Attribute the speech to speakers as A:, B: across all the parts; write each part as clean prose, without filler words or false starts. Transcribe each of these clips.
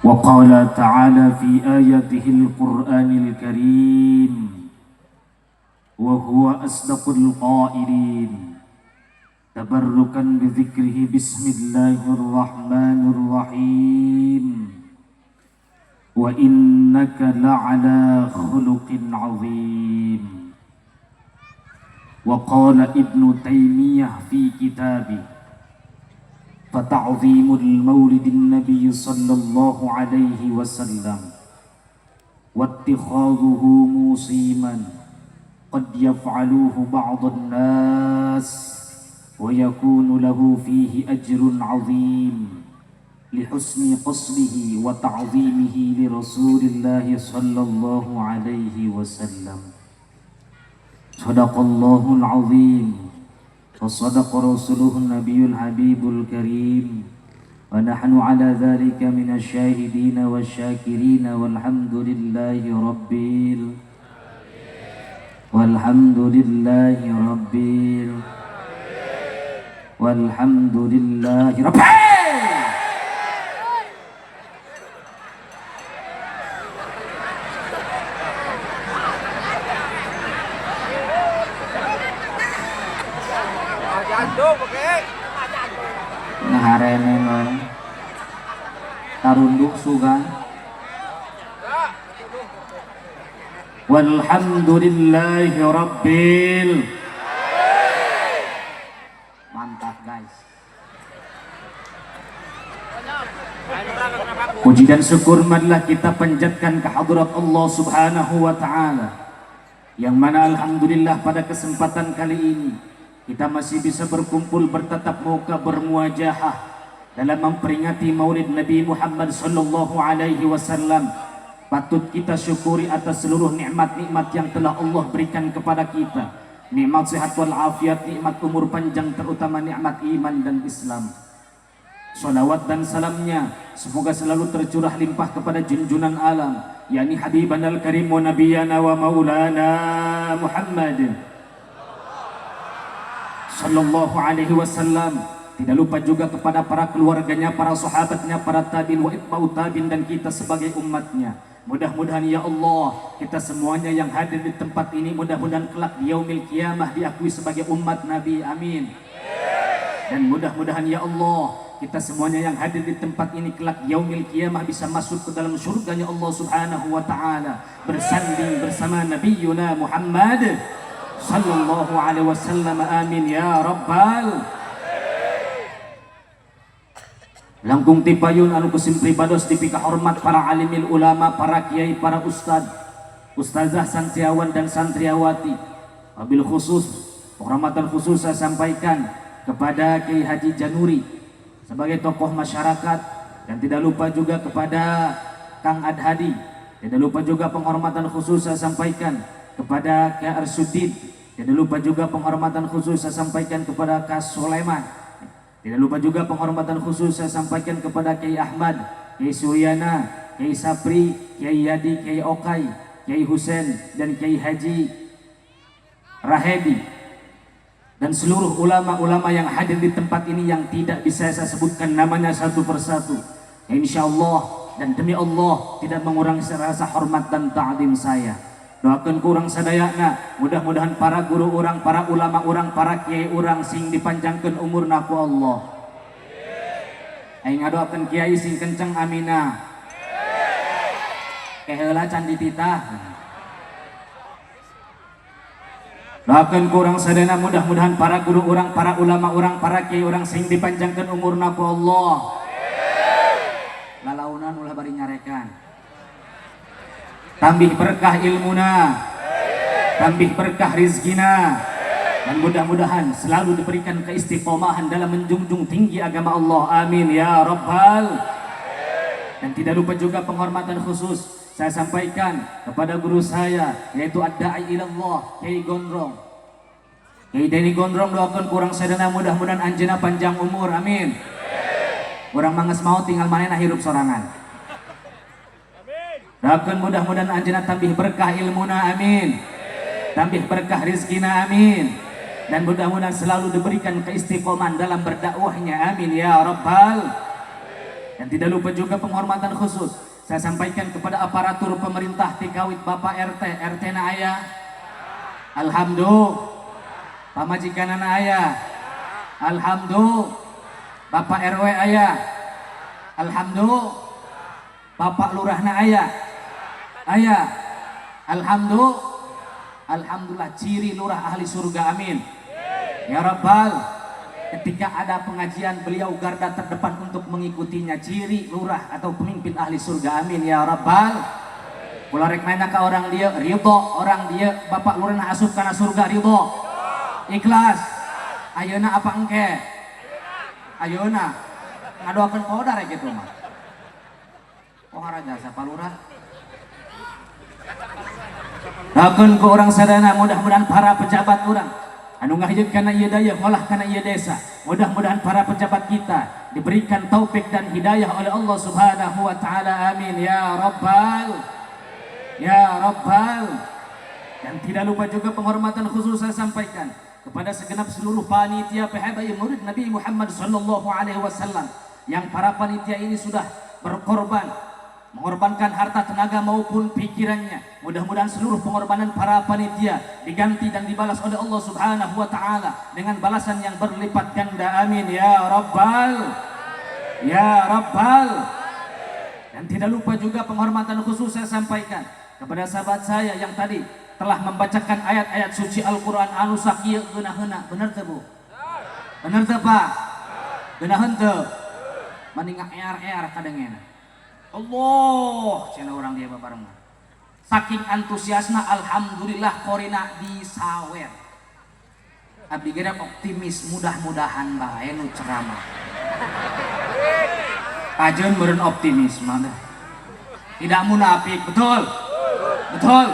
A: وقال تعالى في آياته القرآن الكريم وهو أصدق القائلين تبركا بذكره، بسم الله الرحمن الرحيم، وإنك لعلى خلق عظيم. وقال ابن تيمية في كتابه: فتعظيم المولد النبي صلى الله عليه وسلم واتخاذه موسما قد يفعله بعض الناس ويكون له فيه أجر عظيم لحسن قصده وتعظيمه لرسول الله صلى الله عليه وسلم. صدق الله العظيم وصدق رسوله النبي الحبيب الكريم، ونحن على ذلك من الشاهدين والشاكرين، والحمد لله رب والحمد لله رب والحمد لله رب. Ngaharenen wae. Tarunduk sugan. Walhamdulillahi rabbil. Mantap, guys. Puji dan syukur marilah kita panjatkan ke hadirat Allah Subhanahu wa taala. Yang mana alhamdulillah pada kesempatan kali ini kita masih bisa berkumpul, bertatap muka, bermuajahah dalam memperingati Maulid Nabi Muhammad sallallahu alaihi wasallam. Patut kita syukuri atas seluruh nikmat-nikmat yang telah Allah berikan kepada kita. Nikmat sehat walafiat, nikmat umur panjang, terutama nikmat iman dan Islam. Salawat dan salamnya semoga selalu tercurah limpah kepada junjungan alam, yakni Habibana al-Karim wa Nabiyana wa Maulana Muhammad sallallahu alaihi wasallam. Tidak lupa juga kepada para keluarganya, para sahabatnya, para tabi'in wa itba'ut tabi'in, dan kita sebagai umatnya. Mudah-mudahan, ya Allah, kita semuanya yang hadir di tempat ini mudah-mudahan kelak di yaumil kiamah diakui sebagai umat Nabi. Amin. Dan mudah-mudahan, ya Allah, kita semuanya yang hadir di tempat ini kelak yaumil kiamah bisa masuk ke dalam surganya Allah Subhanahu wa taala, bersanding bersama Nabi Muhammad sallallahu alaihi wasallam. Amin ya rabbal. Langkung tipayun anu ku sim pribados dipika hormat para alimil ulama, para kiai, para ustad, ustazah, santriawan dan santriawati. Wabil khusus, penghormatan khusus saya sampaikan kepada Kiai Haji Januri sebagai tokoh masyarakat dan tidak lupa juga kepada Kang Adhadi. Tidak lupa juga penghormatan khusus saya sampaikan kepada Kiai Arsudin. Tidak lupa juga penghormatan khusus saya sampaikan kepada Kas Sulaiman. Tidak lupa juga penghormatan khusus saya sampaikan kepada Kiai Ahmad, Kiai Suryana, Kiai Sapri, Kiai Yadi, Kiai Okai, Kiai Husen, dan Kiai Haji Rahedi. Dan seluruh ulama-ulama yang hadir di tempat ini yang tidak bisa saya sebutkan namanya satu persatu. Insya Allah dan demi Allah tidak mengurangi rasa hormat dan ta'zim saya. Doakan ku urang sadayana, mudah-mudahan para guru urang, para ulama urang, para kiai urang sing dipanjangkan umurna ku Allah. Aing ngadoakeun kiai sing kenceng amina. Keheula can dititah. Doakan ku urang sadayana, mudah-mudahan para guru urang, para ulama urang, para kiai urang sing dipanjangkan umurna ku Allah. Lalaunan ulah bari nyarekan. Tambih berkah ilmuna, tambih berkah rizkina, dan mudah-mudahan selalu diberikan keistiqomahan dalam menjunjung tinggi agama Allah. Amin ya rabbal. Dan tidak lupa juga penghormatan khusus saya sampaikan kepada guru saya, yaitu Ad-Da'i ilallah Kiai Gondrong. Kiai Denny Gondrong, doakan ku urang sadayana, mudah-mudahan anjeunna panjang umur. Amin. Urang mah geus maot, tinggal manehna hirup sorangan. Doakan mudah-mudahan anjeunna tambih berkah ilmuna, amin. Tambih berkah rizkina, amin. Dan mudah-mudahan selalu diberikan keistiqomahan dalam berdakwahnya, amin ya rabbal. Dan Dan tidak lupa juga penghormatan khusus saya sampaikan kepada aparatur pemerintah tikawit Bapak RT, RT na aya. Alhamdulillah. Pamajikanana aya. Alhamdulillah. Bapak RW aya. Alhamdulillah. Bapak Lurahna aya. Aya. Alhamdulillah. Alhamdulillah, ciri lurah ahli surga, amin. Ya Rabbal. Ketika ada pengajian, beliau garda terdepan untuk mengikutinya, ciri lurah atau pemimpin ahli surga, amin ya Rabbal. Kula rek nanya ke orang dia, ridho orang dia bapak lurah asup kana surga, ridho? Ikhlas? Ayeuna apa engke? Ayeuna. Ngadoakeun kodar ya gitu mah. Oh, jasa Pak Lurah. Doakeun ku urang sadayana, mudah-mudahan para pejabat urang anu ngahieun kana ieu daya, ngolah kana ieu desa, mudah-mudahan para pejabat kita diberikan taufik dan hidayah oleh Allah Subhanahu wa taala, amin ya rabbal ya rabbal. Dan tidak lupa juga penghormatan khusus saya sampaikan kepada segenap seluruh panitia PHBI Maulid Nabi Muhammad sallallahu alaihi wasallam, yang para panitia ini sudah berkorban, mengorbankan harta, tenaga maupun pikirannya. Mudah-mudahan seluruh pengorbanan para panitia diganti dan dibalas oleh Allah Subhanahu wa taala dengan balasan yang berlipat ganda. Amin ya rabbal ya rabbal. Dan tidak lupa juga penghormatan khusus saya sampaikan kepada sahabat saya yang tadi telah membacakan ayat-ayat suci Al-Qur'an anu sakieu geunaheuna. Bener teu, Bu? Bener teu, Pak? Geunaheun teu? Mending ear-ear kadangena. Allah, cenah orang dia babarengan. Saking antusiasna, alhamdulillah qorina disawer. Abdi ge optimis, mudah-mudahan bae nu ceramah. Kajeun meureun optimis mah. Tidak munafik, betul? Betul.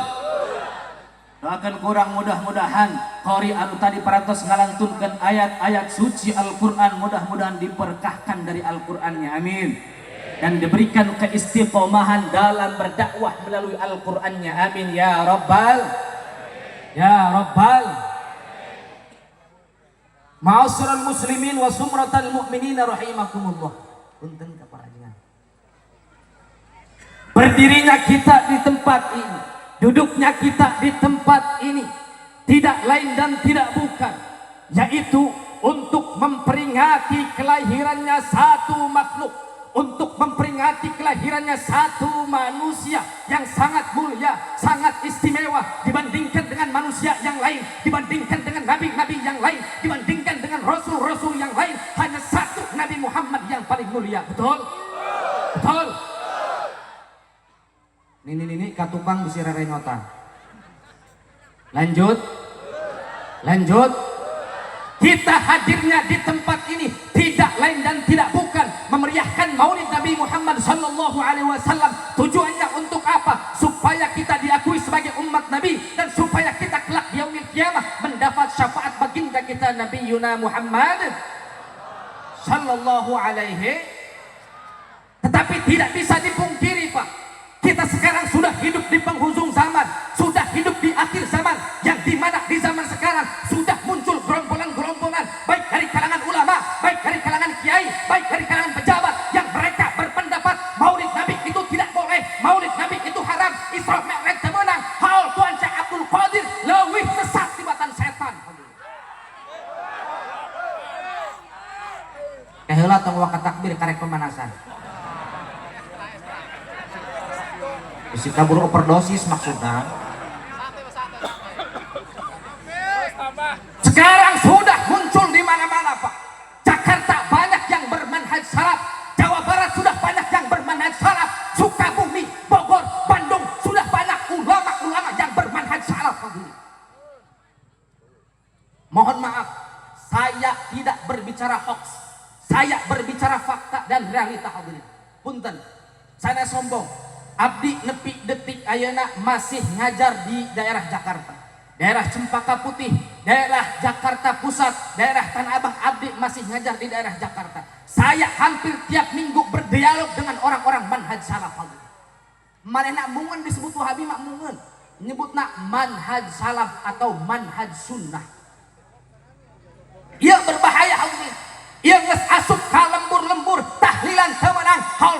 A: Doakan ku urang, mudah-mudahan qori anu tadi parantos ngalantunkeun ayat-ayat suci Al-Qur'an, mudah-mudahan diberkahkan dari Al-Qur'annya. Amin. Dan diberikan keistiqomahan dalam berdakwah melalui Al-Qur'annya. Amin ya rabbal ya rabbal. Ma'asyiral muslimin wa sumratal mu'minina rahimakumullah. Punten ka parajengan. Berdirinya kita di tempat ini, duduknya kita di tempat ini tidak lain dan tidak bukan yaitu untuk memperingati kelahirannya satu makhluk, untuk memperingati kelahirannya satu manusia yang sangat mulia, sangat istimewa dibandingkan dengan manusia yang lain, dibandingkan dengan nabi-nabi yang lain, dibandingkan dengan rasul-rasul yang lain. Hanya satu Nabi Muhammad yang paling mulia. Betul? Betul? Nini nini katukang bisi rerenyotan. Lanjut. Lanjut. Kita hadirnya di tempat ini tidak lain dan tidak bukan memeriahkan Maulid Nabi Muhammad sallallahu alaihi wasallam. Tujuannya untuk apa? Supaya kita diakui sebagai umat Nabi dan supaya kita kelak di yaumil kiamah mendapat syafaat baginda kita Nabi Yuna Muhammad sallallahu alaihi. Tetapi tidak bisa dipungkiri, Pak. Kita sekarang sudah hidup di penghujung zaman, sudah hidup di akhir zaman, yang dimana di zaman sekarang sudah muncul gerombolan-gerombolan, baik dari kalangan ulama, baik dari kalangan kiai, baik dari kalangan pejabat, yang mereka berpendapat Maulid Nabi itu tidak boleh, Maulid Nabi itu haram, Isra Mi'raj menang, haul Tuan Syekh Abdul Qadir leuwih sesat tibatan setan. Keheula tong waka takbir, karek pemanasan. Bisi kabur overdosis maksudnya. Sekarang sudah muncul di mana-mana, Pak. Jakarta banyak yang bermanhaj salaf, Jawa Barat sudah banyak yang bermanhaj salaf, Sukabumi, Bogor, Bandung sudah banyak ulama-ulama yang bermanhaj salaf. Mohon maaf, saya tidak berbicara hoax. Saya berbicara fakta dan realita, hadirin. Punten, saya sombong. Abdi nepi detik ayeuna masih ngajar di daerah Jakarta, daerah Cempaka Putih, daerah Jakarta Pusat, daerah Tanah Abang. Abdi masih ngajar di daerah Jakarta. Saya hampir tiap minggu berdialog dengan orang-orang manhaj salaf. Manehna mungun disebut Wahabi mak mungun. Nyebutna manhaj salaf atau manhaj sunnah. Ia berbahaya, hadirin. Ia geus asup ka lembur-lembur, tahlilan teu meunang, haul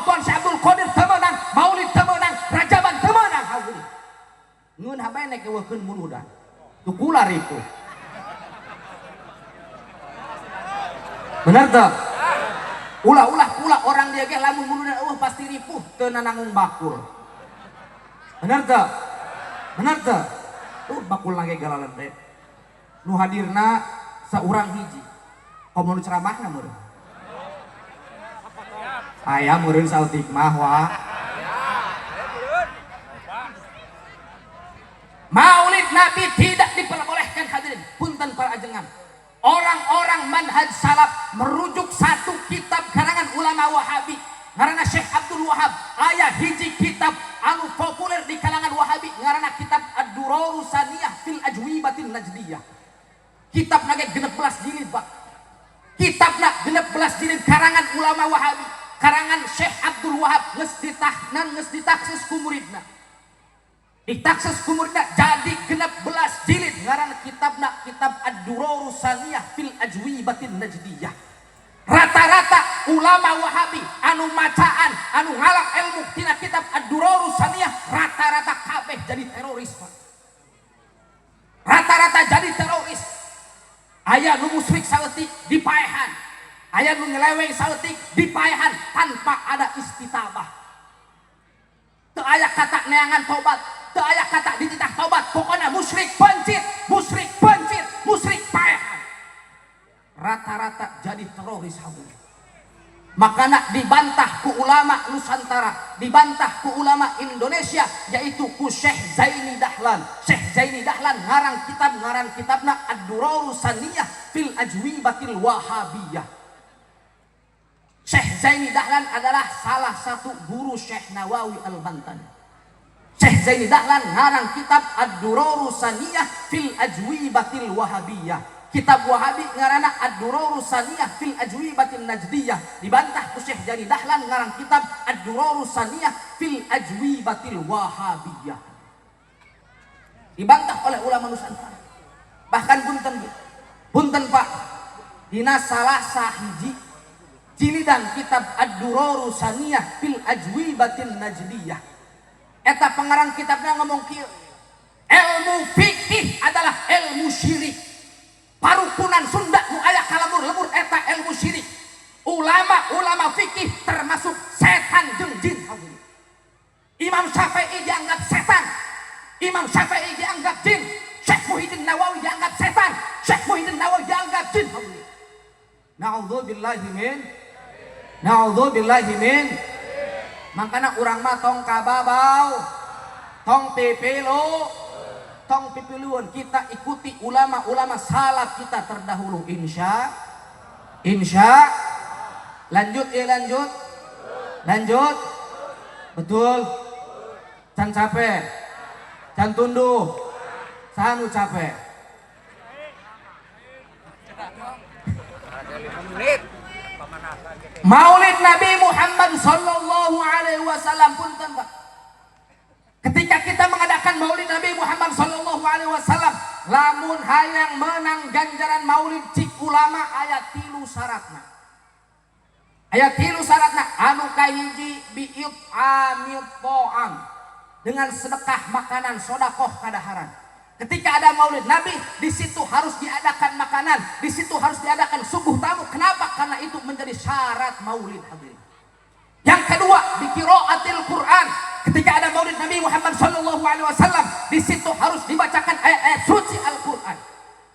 A: ngeuweuhkeun muludan. Tuh kula ripuh. Bener teu? Ulah-ulah kula orang dia ge lamun muludan eueuh pasti ripuh teu nananggung bakul. Bener teu? Bener teu? Tuh bakul lagi galalende. Nu hadirna saurang hiji. Komo nu ceramahna meureun. Aya meureun saeutik mah wa. Maulid Nabi tidak diperbolehkan hadirin. Punten para ajengan. Orang-orang manhaj salaf merujuk satu kitab karangan ulama Wahabi ngaranna Syekh Abdul Wahab. Aya hiji kitab anu populer di kalangan Wahabi ngaranna kitab Ad-Durarus Saniyah fil Ajwibatin Najdiyah. Kitabna ge 16 jilid, Pak. Kitabna 16 jilid karangan ulama Wahabi, karangan Syekh Abdul Wahab geus ditahnan, geus ditaksis ku muridna. Ditaksis ku muridna jadi 16 jilid ngaran kitabna kitab Ad-Durarus Saniyah fil Ajwibatin Najdiyah. Rata-rata ulama Wahabi anu macaan, anu ngalap ilmu tina kitab Ad-Durarus Saniyah rata-rata kabeh jadi teroris, Pak. Rata-rata jadi teroris. Aya nu musyrik saeutik dipaehan. Aya nu nyeleweng saeutik dipaehan tanpa ada istitabah. Teu aya kata neangan tobat, teu aya kata dititah tobat, pokoknya musyrik pencit, musyrik pencit, musyrik paehan. Rata-rata jadi teroris hadirin. Makana dibantah ku ulama Nusantara, dibantah ku ulama Indonesia, yaitu ku Syekh Zaini Dahlan. Syekh Zaini Dahlan ngarang kitab, ngarang kitabna Ad-Durarus Saniyah fil Ajwibatil Wahabiyah. Syekh Zaini Dahlan adalah salah satu guru Syekh Nawawi Al-Bantani. Syekh Zaini Dahlan ngarang kitab Ad-Durarus Saniyah fil Ajwibatil Wahabiyah. Kitab Wahabi ngarana Ad-Durarus Saniyah fil Ajwibatin Najdiyah. Dibantah ku Syekh Zaini Dahlan ngarang kitab Ad-Durarus Saniyah fil Ajwibatil Wahabiyah. Dibantah oleh ulama Nusantara. Bahkan punten, punten Pak, dina salah sahiji jilidan kitab Ad-Durarus Saniyah fil Ajwibatin Najdiyah. Eta pengarang kitabnya ngomong kieu, ilmu fikih adalah ilmu syirik. Parukunan Sunda nu aya kalembur-lembur eta ilmu syirik. Ulama-ulama fikih termasuk setan jeung jin. Imam Syafi'i dianggap setan, Imam Syafi'i dianggap jin, Syekh Muhyiddin Nawawi dianggap setan, Syekh Muhyiddin Nawawi dianggap jin. Na'udzubillahi min, na'udzubillahi min. Makana urang mah tong kababau, tong pipilu, tong pipiluan, kita ikuti ulama-ulama salaf kita terdahulu. Insya, insya. Lanjut ya, lanjut, lanjut. Betul. Can capek, can tunduh, sanu capek. Maulid Nabi Muhammad Sallallahu Alaihi Wasallam pun Pak. Ketika kita mengadakan Maulid Nabi Muhammad Sallallahu Alaihi Wasallam, lamun hayang menang ganjaran maulid cik ulama ayat 3 syaratna. Ayat 3 syaratna anu kahiji bi'it'amit ta'am, dengan sedekah makanan, sodakoh kadaharan. Ketika ada Maulid Nabi, di situ harus diadakan makanan, di situ harus diadakan suguh tamu. Kenapa? Karena itu menjadi syarat Maulid hadirin. Yang kedua, biqiraatil Quran. Ketika ada Maulid Nabi Muhammad Sallallahu Alaihi Wasallam, di situ harus dibacakan ayat-ayat suci Al-Quran.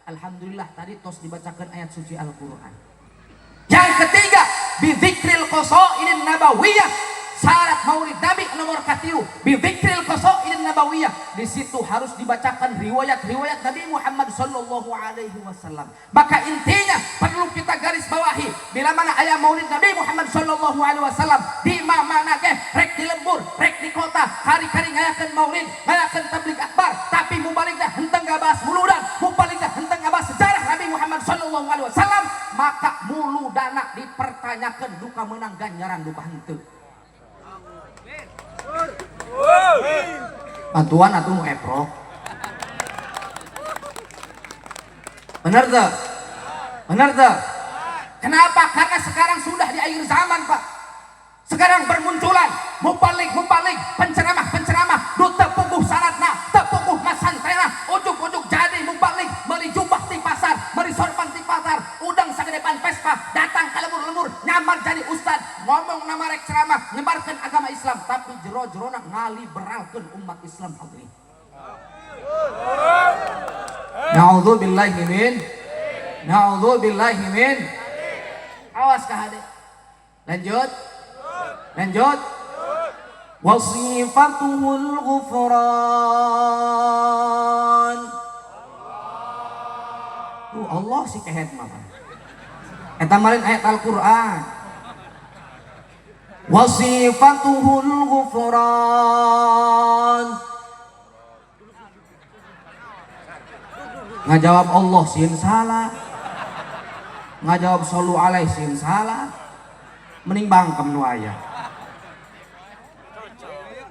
A: Alhamdulillah tadi tos dibacakan ayat suci Al-Quran. Yang ketiga, bidzikril qasaidin nabawiyah. Syarat Maulid Nabi nomor 3, bidzikril qasaidin nabawiyah. Di situ harus dibacakan riwayat-riwayat Nabi Muhammad Sallallahu Alaihi Wasallam. Maka intinya perlu kita garis bawahi, bila mana ayat Maulid Nabi Muhammad Sallallahu Alaihi Wasallam di mana ge, rek di lembur, rek di kota, hari-hari ngayakeun maulid, ngayakeun tabligh akbar, tapi mubaligna henteu ngabahas muludan, mubaligna henteu ngabahas sejarah Nabi Muhammad Sallallahu Alaihi Wasallam, maka muludana dipertanyakan duka menang ganjaran duka henteu. Bantuan atau nu eprok. Bener tuh? Bener tuh? Kenapa? Karena sekarang sudah di akhir zaman, Pak. Sekarang bermunculan mubalik-mubalik, penceramah-penceramah, du teu puguh sanadna, teu puguh masantrenna, Ngomong nama rek ceramah, nyebarkan agama Islam, tapi jero-jerona ngaliberalkeun umat Islam hadirin. Na'udzubillahi min, na'udzubillahi min. Awas ka hade. Lanjut. Lanjut. Wasifatuhul ghufran. Tuh Allah si kehed mah. Eta malin ayat Al-Qur'an. Wasifatuhul ghufran. Ngajawab Allah sieun salah. Ngajawab shollu alaihi sieun salah. Mending bangkem nu aya.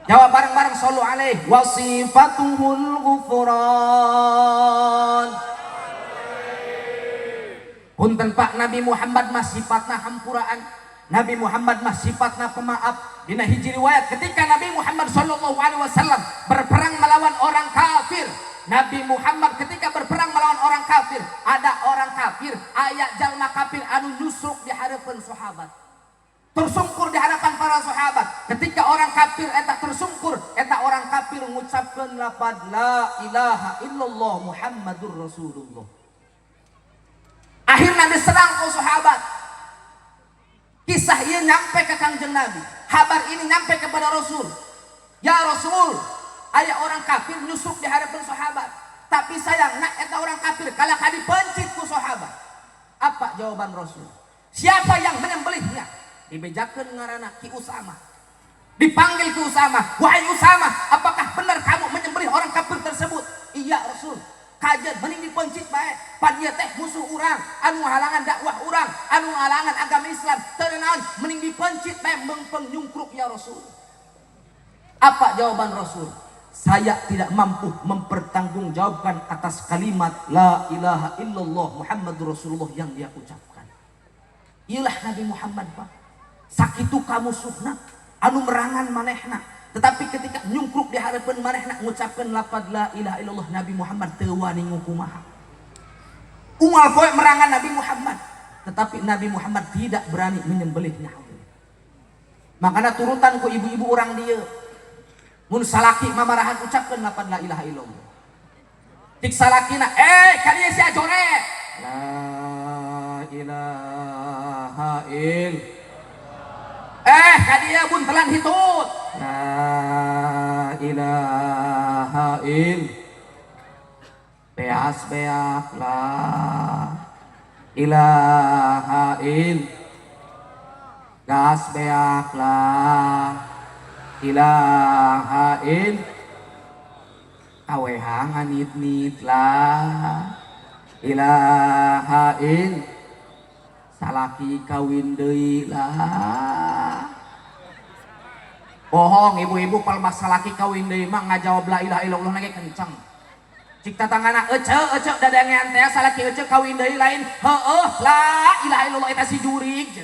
A: Jawab bareng-bareng shollu alaihi. Wasifatuhul ghufran. Punten Pak, Nabi Muhammad mah sifatna hampuraan. Nabi Muhammad mah sifatna pemaaf. Dina hiji riwayat ketika Nabi Muhammad sallallahu alaihi wasallam berperang melawan orang kafir. Nabi Muhammad ketika berperang melawan orang kafir, ada orang kafir, aya jalma kafir anu nyusruk di hadapan sahabat. Tersungkur di hadapan para sahabat. Ketika orang kafir eta tersungkur, eta orang kafir ngucapkeun lafaz la ilaha illallah Muhammadur Rasulullah. Akhirnya diserang ku sahabat. Kisah ini nyampe ke Kangjeng Nabi. Kabar ini nyampe kepada Rasul. Ya Rasul, aya orang kafir nyusruk di hadapan sahabat. Tapi sayang, nak eta orang kafir kalah dipencit ku sahabat. Apa jawaban Rasul? Siapa yang menyembelihnya? Dibejakeun ngaranna Ki Usama. Dipanggil Ki Usama. Wahai Usama, apakah benar kamu menyembelih orang kafir tersebut? Iya Rasul. Kajian mending dipencit bae. Pan ieu teh musuh urang, anu ngahalangan dakwah urang, anu ngahalangan agama Islam. Teu naon, mending dipencit bae meungpeung nyungkruk ya Rasul. Apa jawaban Rasul? Saya tidak mampu mempertanggungjawabkan atas kalimat la ilaha illallah Muhammadur Rasulullah yang dia ucapkan. Iyalah Nabi Muhammad Pak. Sakitu kamusuhna, anu merangan manehna. Tetapi ketika nyungkruk di hadapan manehna ngucapkeun lafaz la ilaha illallah, Nabi Muhammad teu wani ngukumaha. Unggal poe merangan Nabi Muhammad, tetapi Nabi Muhammad tidak berani menyembelihnya. Makanya turutan ku ibu-ibu orang dia. Mun salaki mamarahan ucapkeun lafaz la ilaha illallah. Cik salakina, kalian sia joret. La ilaha ill. Kadia buntelan hitut. La ilaha ill. Beas beak la ilaha ill. Gas beak la ilaha ill. Kaweha nganit-nit la ilaha ill. Salaki kawin deui lah. Bohong ibu-ibu palbah salaki kawin deui mah ngajawab la ilaha illallah lagi kenceng. Cik tatangana ece ece dadangean teh salaki ece kawin deui lain heueuh la ilaha illallah eta si jurig.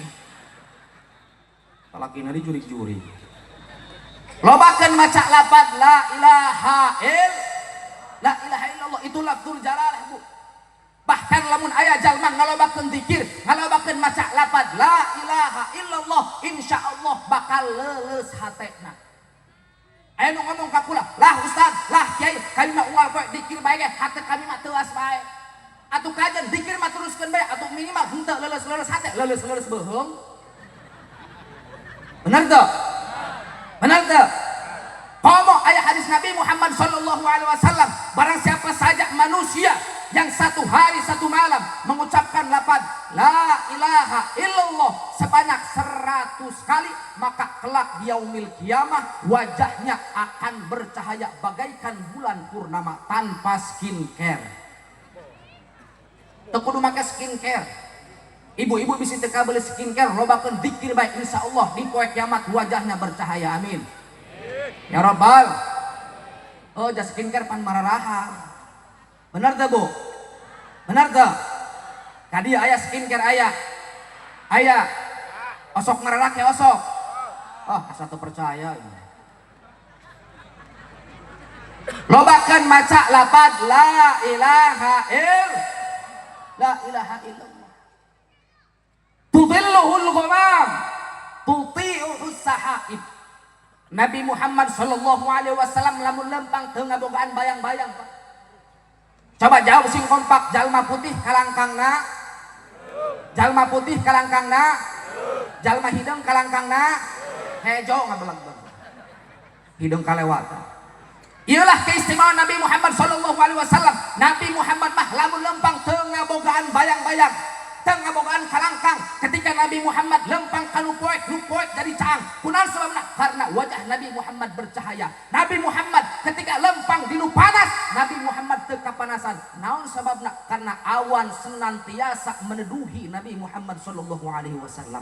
A: Salakina di jurig-jurig. Lobakeun maca lafaz la ilaha ill la ilaha illallah itu lafzul jalalah Bu. Bahkan lamun aya jalma ngalobakeun zikir, ngalobakeun maca lafaz la ilaha illallah, insyaallah bakal leuleus hatena. Aya nu ngomong ka kula, lah ustad, lah kiai, kami mah unggal poe dikir bae ge, hate kami mah teuas bae. Atuh kajen dikir mah teruskeun bae, atuh minimal henteu leuleus-leuleus hate, leuleus-leuleus beuheung. Benar teu? Benar teu? Komo aya hadis Nabi Muhammad sallallahu alaihi wasallam, barang siapa saja manusia yang satu hari satu malam mengucapkan lafaz la ilaha illallah sebanyak 100 kali, maka kelak di yaumil kiamah wajahnya akan bercahaya bagaikan bulan purnama tanpa skincare. Teu kudu make skincare. Ibu-ibu bisa teu beli skincare, lobakeun zikir baik, insyaallah di poe kiamat wajahnya bercahaya. Amin. Ya Rabbal. Oh, jas skincare pan mararaha. Benar teu, Bu? Benar teu? Kadi aya skincare aya. Aya. Osok ngararake osok. Oh, asa teu percaya ini. Lobakeun maca lafaz la ilaha ill la ilaha illallah. Tudhilluhul ghamam. Tuti'uhu sahaib. Nabi Muhammad sallallahu alaihi wasallam lamun lempang teu ngabogaan bayang-bayang, Pak. Coba jawab sing kompak, jalma putih kalangkangna? Jalma putih kalangkangna? Jalma hideung kalangkangna? Hejo ngabeleg. Hideung kalewatan. Iyalah keistimewaan Nabi Muhammad sallallahu alaihi wasallam. Nabi Muhammad mah lamun lempang teu ngabogaan bayang-bayang, teu ngabogaan kalangkang. Ketika Nabi Muhammad lempang ka nu poek, nu poek jadi caang. Kunaon sebabna? Karena wajah Nabi Muhammad bercahaya. Nabi Muhammad ketika lempang di nu panas, Nabi Muhammad teu kapanasan. Naon sebabna? Karena awan senantiasa meneduhi Nabi Muhammad sallallahu alaihi wasallam.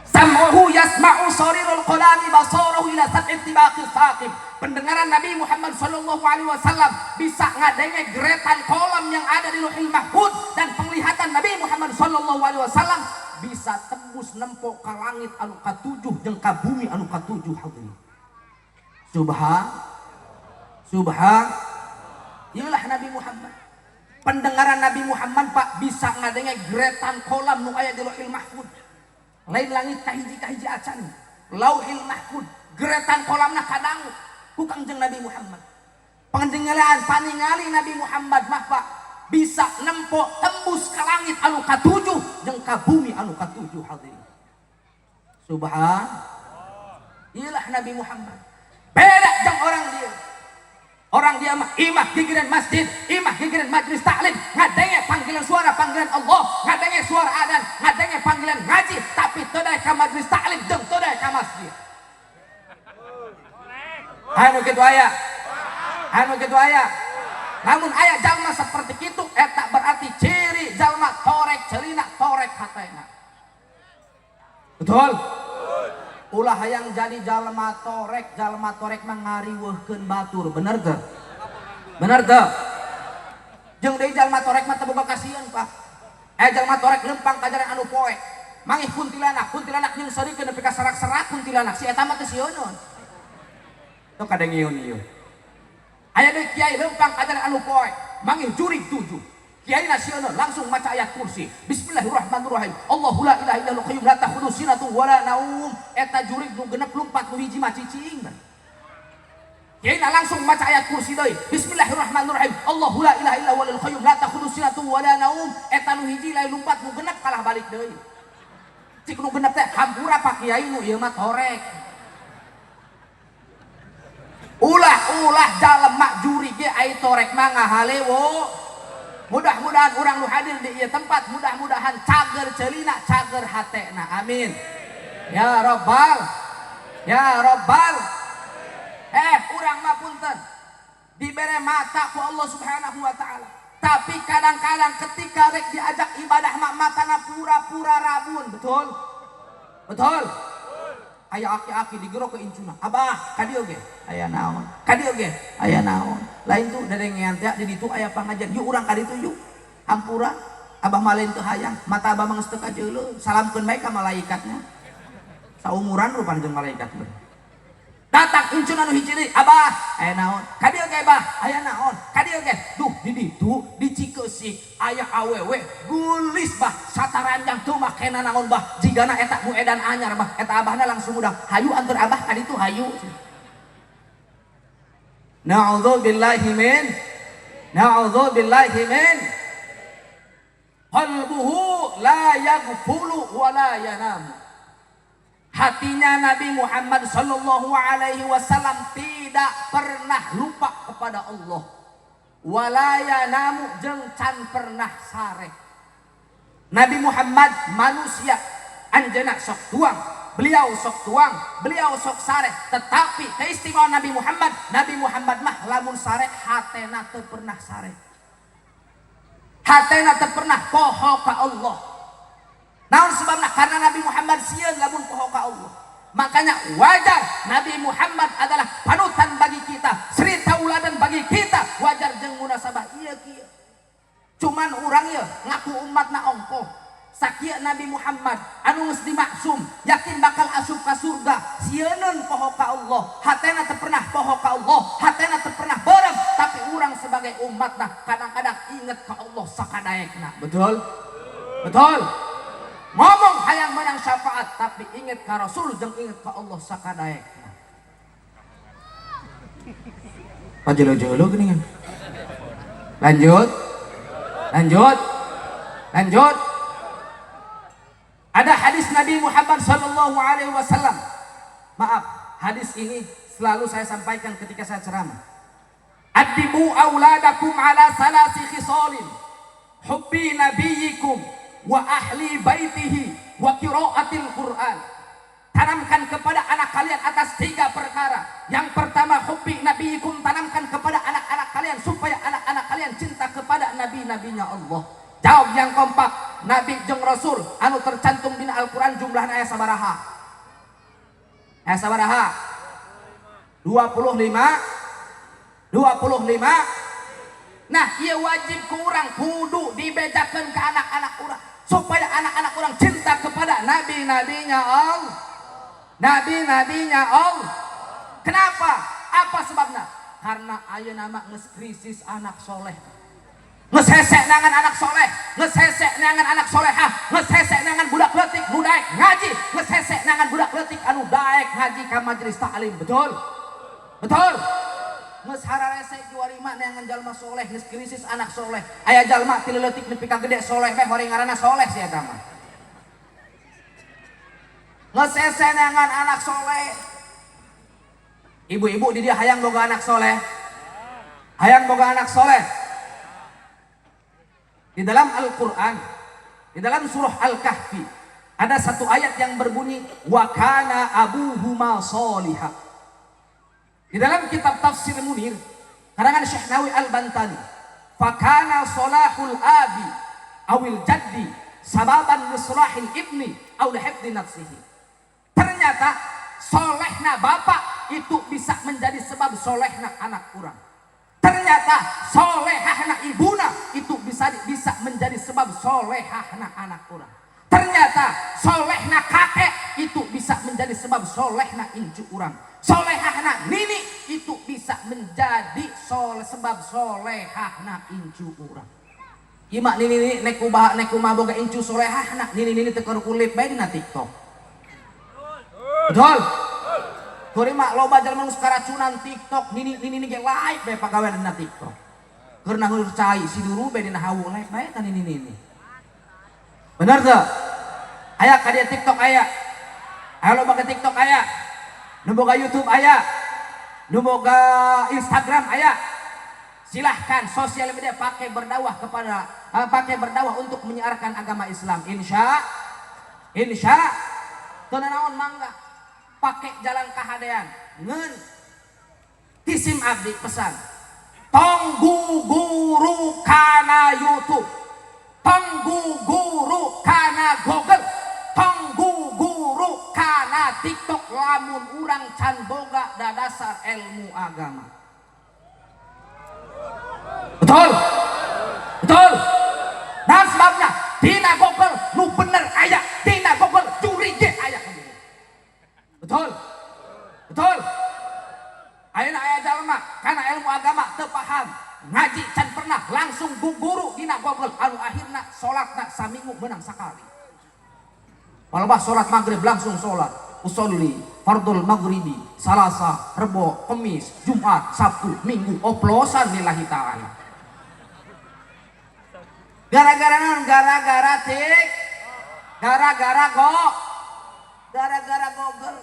A: Sam'uhu yasma'u sarirul qalami, basarahu ila sab'i tibaqi saqib. Pendengaran Nabi Muhammad sallallahu alaihi wasallam bisa ngadenge geretan kolam yang ada di Lauhil Mahfud, dan penglihatan Nabi Muhammad sallallahu alaihi wasallam bisa tembus nempo ka langit anu katujuh jeung ka bumi anu katujuh, hadirin. Subhan, subhan. Iyalah Nabi Muhammad. Pendengaran Nabi Muhammad, Pak, bisa ngadenge geretan kolam nu aya di Lauhil Mahfud. Lain langit kahiji kahiji acan, Lauhil Mahfud geretan kolamna kadangu ku Kangjeng Nabi Muhammad. Pendengaran, paningali Nabi Muhammad mah, Pak, bisa nempo tembus ke langit anu katujuh jeung ka bumi anu katujuh, hadirin. Subhan. Iyalah Nabi Muhammad. Beda jeung orang dia. Orang dia mah imah gigireun masjid, imah gigireun majlis taklim, ngadenge panggilan suara panggilan Allah, ngadenge suara adan, ngadenge panggilan ngaji, tapi teu daek ka majlis taklim jeung teu daek ka masjid. Anu kitu aya. Anu kitu aya. Namun aya jalma seperti itu, eta berarti ciri jalma torek celina, torek hatena. Betul? Ulah hayang jadi jalma torek, jalma torek mah ngariweuhkeun batur, bener teu? Bener teu? Jeung deui jalma torek mah teu boga kasieun, Pak. Eh, jalma torek lempang ka jalan anu poek. Mangih kuntilanak, kuntilanak nyeungseurikeun nepi ka serak-serak kuntilanak, si eta mah teu sieuneun. Teu kadengeun ieu. Aya deui kiai lempang ka jalan anu poek, mangih jurig tujuh. Kiai nasional langsung maca ayat kursi. Bismillahirrahmanirrahim. Allahu la ilaha illa huwal la ta'khudhuhu sinatun wala naum. Eta jurig nu genep lumpat, nu hiji mah cicing. Kiai langsung maca ayat kursi deui. Bismillahirrahmanirrahim. Allahu la ilaha illa huwal qayyum la ta'khudhuhu sinatun wala naum. Eta nu hiji lain lumpat, nu genep kalah balik deui. Cik nu genep teh, "Hampura, Pak Kiai, nu ieu mah torek." Ulah-ulah jalma jurig ge ai torek mah ngahalewo. Mudah-mudahan orang nu hadir di ieu tempat mudah-mudahan cager celina, cager hatena. Amin. Ya Robbal. Ya Robbal. Eh, urang mah punten. Dibere mata ku Allah Subhanahu wa taala. Tapi kadang-kadang ketika rek diajak ibadah mah matana pura-pura rabun, betul? Betul? Aya aki-aki digero ke incuna. "Abah, ka dieu ge aya naon? Ka dieu ge aya naon?" "Lain tuh dedengean teh di ditu aya pangajian. Yuk urang ka ditu yuk." "Hampura, Abah mah lain teu hayang, mata Abah mah geus teu kajeuleuh." Salamkeun bae ka malaikatnya. Saumuran rupana jeung malaikat mah. Datang incuna nu hiji deui, "Abah, aya naon? Ka dieu ge, Bah, aya naon? Ka dieu ge." "Duh, di ditu di Cikeusik aya awewe geulis, Bah, sataranjang teu makena naon, Bah, jigana eta nu edan anyar, Bah." Eta abahna langsung udah, "Hayu anteur Abah ka ditu, hayu." Na'udzubillahi min, na'udzubillahi min. Qalbuhu la yaghfulu wa la yanam. Hatinya Nabi Muhammad sallallahu alaihi wasallam tidak pernah lupa kepada Allah. Wala yanamu, jeung can pernah sare. Nabi Muhammad manusia, anjeunna sok tuang, beliau sok tuang, beliau sok sare, tetapi keistimewaan Nabi Muhammad, Nabi Muhammad mah lamun sare hatena teu pernah sare. Hatena teu pernah poho ka Allah. Naon sebabna? Karena Nabi Muhammad sieun lamun poho ka Allah. Makanya wajar Nabi Muhammad adalah panutan bagi kita, sri tauladan bagi kita, wajar jeung munasabah ieu kieu. Cuman urang ieu ngaku umatna ongkoh. Sakieu Nabi Muhammad anu geus dimaksum, yakin bakal asup ka surga, sieuneun poho ka Allah, hatena teu pernah poho ka Allah, hatena teu pernah beureum, tapi urang sebagai umatna kadang-kadang inget ka Allah sakadaekna. Betul? Betul? Ngomong hayang menang. syafaat, tapi inget ka Rasul jeung inget ka Allah sakadaekna. Pajelo-jelo geuningan. Lanjut. Lanjut. Lanjut. Ada hadis Nabi Muhammad sallallahu alaihi wasallam. Maaf, hadis ini selalu saya sampaikan ketika saya ceramah. Addibu auladakum ala salasi khisalin. Hubbi nabiyikum wa ahli baitihi wa qiraatil Quran. Tanamkan kepada anak kalian atas tiga perkara. Yang pertama, hubbi nabiyikum, tanamkan kepada anak-anak kalian supaya anak-anak kalian cinta kepada nabi-nabinya Allah. Jawab yang kompak, nabi jeung rasul anu tercantum dina Al-Qur'an jumlahna aya sabaraha? Aya sabaraha? 25. 25. Nah, ieu wajib ku urang kudu dibejakeun ke anak-anak urang supaya anak-anak urang cinta kepada nabi-nabinya Allah. Nabi-nabinya Allah. Kenapa? Apa sebabnya? Karena ayeuna mah geus krisis anak soleh. Geus hese neangan anak soleh, geus hese neangan anak solehah, geus hese neangan budak leutik nu daek ngaji, geus hese neangan budak leutik anu daek ngaji ka majelis taklim. Betul? Betul? Geus hararese kiwari mah neangan jalma soleh, geus krisis anak soleh. Aya jalma ti leutik nepi ka gede soleh teh horing ngaranna soleh si eta mah. Geus hese neangan anak soleh. Ibu-ibu di dia hayang boga anak soleh. Hayang boga anak soleh. Di dalam Al-Quran, di dalam surah Al-Kahfi, ada satu ayat yang berbunyi wa kana abuhuma soliha. Di dalam kitab tafsir Munir, karangan Syekh Nawawi Al-Bantani, fakana solahul abi awil jaddi sababan li solahil ibni aw li hifdzi nafsihi. Ternyata solehna bapak itu bisa menjadi sebab solehna anak urang. Ternyata solehahna ibuna itu bisa bisa menjadi sebab solehahna anak urang. Ternyata solehna kakek itu bisa menjadi sebab solehna incu urang. Solehahna nini itu bisa menjadi soleh sebab solehahna incu urang. Ima nini nini nek kumaha nek kumaha boga incu solehahna nini nini teu kulip bae dina TikTok. Betul? Kuring mah loba jalma nu karacunan TikTok, nini nini nini ge live bae pagawean dina TikTok. Keur naheur cai si duru bae dina hawu live bae ka nini nini. Bener teu? Aya ka dia TikTok aya. Aya loba ke TikTok aya. Nu boga YouTube aya. Nu boga Instagram aya. Silahkan sosial media pakai berdakwah kepada pakai berdakwah untuk menyiarkan agama Islam. Insya Insya teu naon mangga pakai jalan kahadean ngen ti sim abdi pesan tong guguru kana YouTube, tong guguru kana Google, tong guguru kana TikTok lamun urang can boga dadasar ilmu agama. Betul? Betul? Nah, sebabnya dina Google nu bener aya, dina Google curi ge aya. Betul? Betul? Ayeuna aya jalma kana ilmu agama teu paham, ngaji can pernah, langsung guguru dina Google anu akhirna salatna saminggu menang sakali. Palebah salat maghrib langsung salat. Usolli fardul maghribi, Salasa, Rebo, Kemis, Jumat, Sabtu, Minggu, oplosan lillahi ta'ala. Gara-gara naon? Gara-gara tik, gara-gara go, gara-gara Google.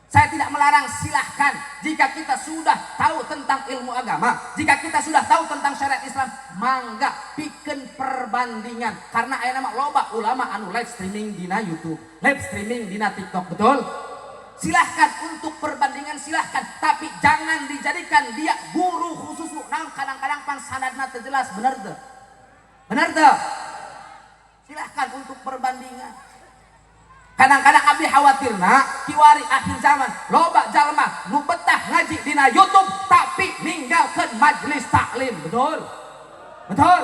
A: Saya tidak melarang, silahkan. Jika kita sudah tahu tentang ilmu agama, jika kita sudah tahu tentang syariat Islam, mangga pikeun perbandingan. Karena aya nama loba ulama anu live streaming dina YouTube, live streaming dina TikTok, betul? Silahkan untuk perbandingan, silahkan, tapi jangan dijadikan dia guru khusus. Nah, kadang-kadang pan sanadna teu jelas, bener tuh? Bener tuh? Silahkan untuk perbandingan. Kadang-kadang abdi khawatirna kiwari akhir zaman loba jalma nu betah ngaji dina YouTube tapi ninggalkeun majelis taklim, betul? Betul?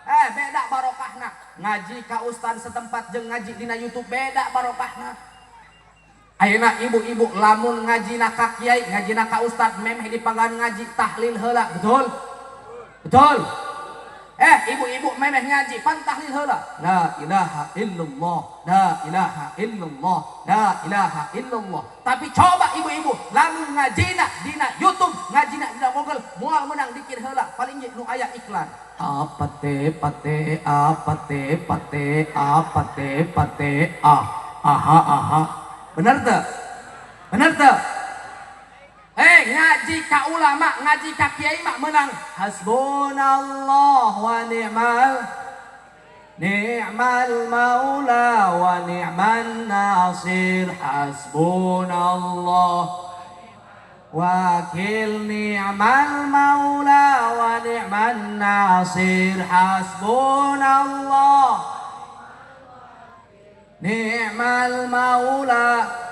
A: Eh, beda barokahna. Ngaji ka ustad setempat jeung ngaji dina YouTube beda barokahna. Ayeuna ibu-ibu lamun ngaji na ka kiai, ngaji na ka ustad memeh dipagan ngaji tahlil heula, betul? Betul? Ibu-ibu memeh ngaji pan tahlil heula. La ilaha illallah, la ilaha illallah, la ilaha illallah. Tapi coba ibu-ibu lamun ngajina dina YouTube, ngajina dina Google, moal menang dikir heula, paling ge nu aya iklan. Apa te pate apa te pate apa te pate ah aha aha. Bener teu? Bener teu? Ngaji ka ulama, ngaji ka kiai mah menang hasbunallah wa ni'mal ni'mal maula wa ni'man nasir, hasbunallah wakil ni'mal maula wa ni'man nasir, hasbunallah ni'mal maula,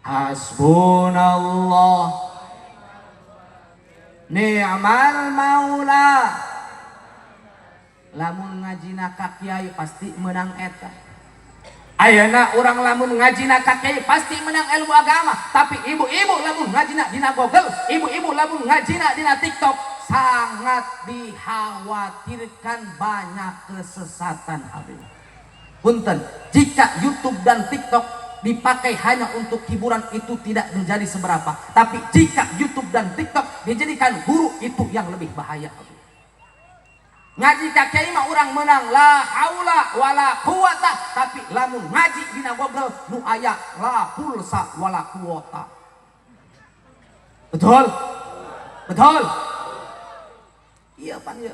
A: hasbunallah ni'mal maula. Lamun ngajina ka kiai pasti menang eta. Ayeuna urang lamun ngajina ka kiai pasti menang ilmu agama, tapi ibu-ibu lamun ngajina dina Google, ibu-ibu lamun ngajina dina TikTok, sangat dikhawatirkan banyak kesesatan. Habib, punten, jika YouTube dan TikTok dipakai hanya untuk hiburan itu tidak menjadi seberapa, tapi jika YouTube dan TikTok dijadikan guru itu yang lebih bahaya. Ngaji ka kiai mah urang menang la haula wala quwata, tapi lamun ngaji dina Google nu aya la pulsa wala kuota. Betul? Betul? Iya pan ya.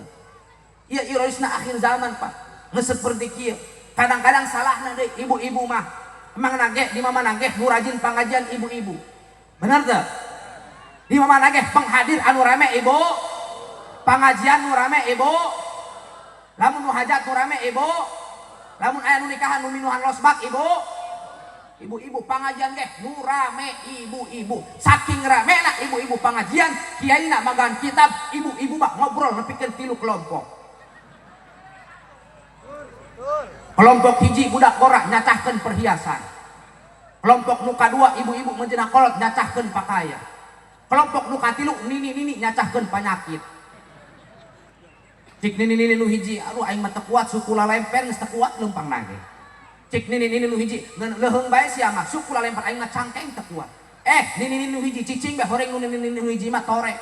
A: Iya, ironisna akhir zaman, Pak. Nggak seperti kieu. Kadang-kadang salahna deui ibu-ibu mah. Emang nage di mama nage nu rajin pengajian ibu-ibu. Bener tuh? Di mama nage penghadir anu rame ibu. Pengajian nu rame ibu. Lamun nu hajat nu rame ibu. Lamun aya nu nikahan nu minuhan losbak ibu. Ibu-ibu pengajian geh nu rame ibu-ibu. Saking rame na ibu-ibu pengajian, kiai na magan kitab, ibu-ibu mah ngobrol nepikeun tilu kelompok. Kelompok hiji budak borak nyacahkeun perhiasan. Kelompok nu kadua ibu-ibu menjena kolot nyacahkeun pakaian. Kelompok nu katilu nini-nini nyacahkeun penyakit. Cik nini-nini nu hiji, aduh aing mah teu kuat suku lalempar geus teu kuat leumpang nage. Cik nini-nini nu hiji, leuheung bae sia mah suku lalempar aing mah cangkeng teu kuat. Nini-nini nu hiji cicing bae horeng nu nini-nini nu hiji mah torek.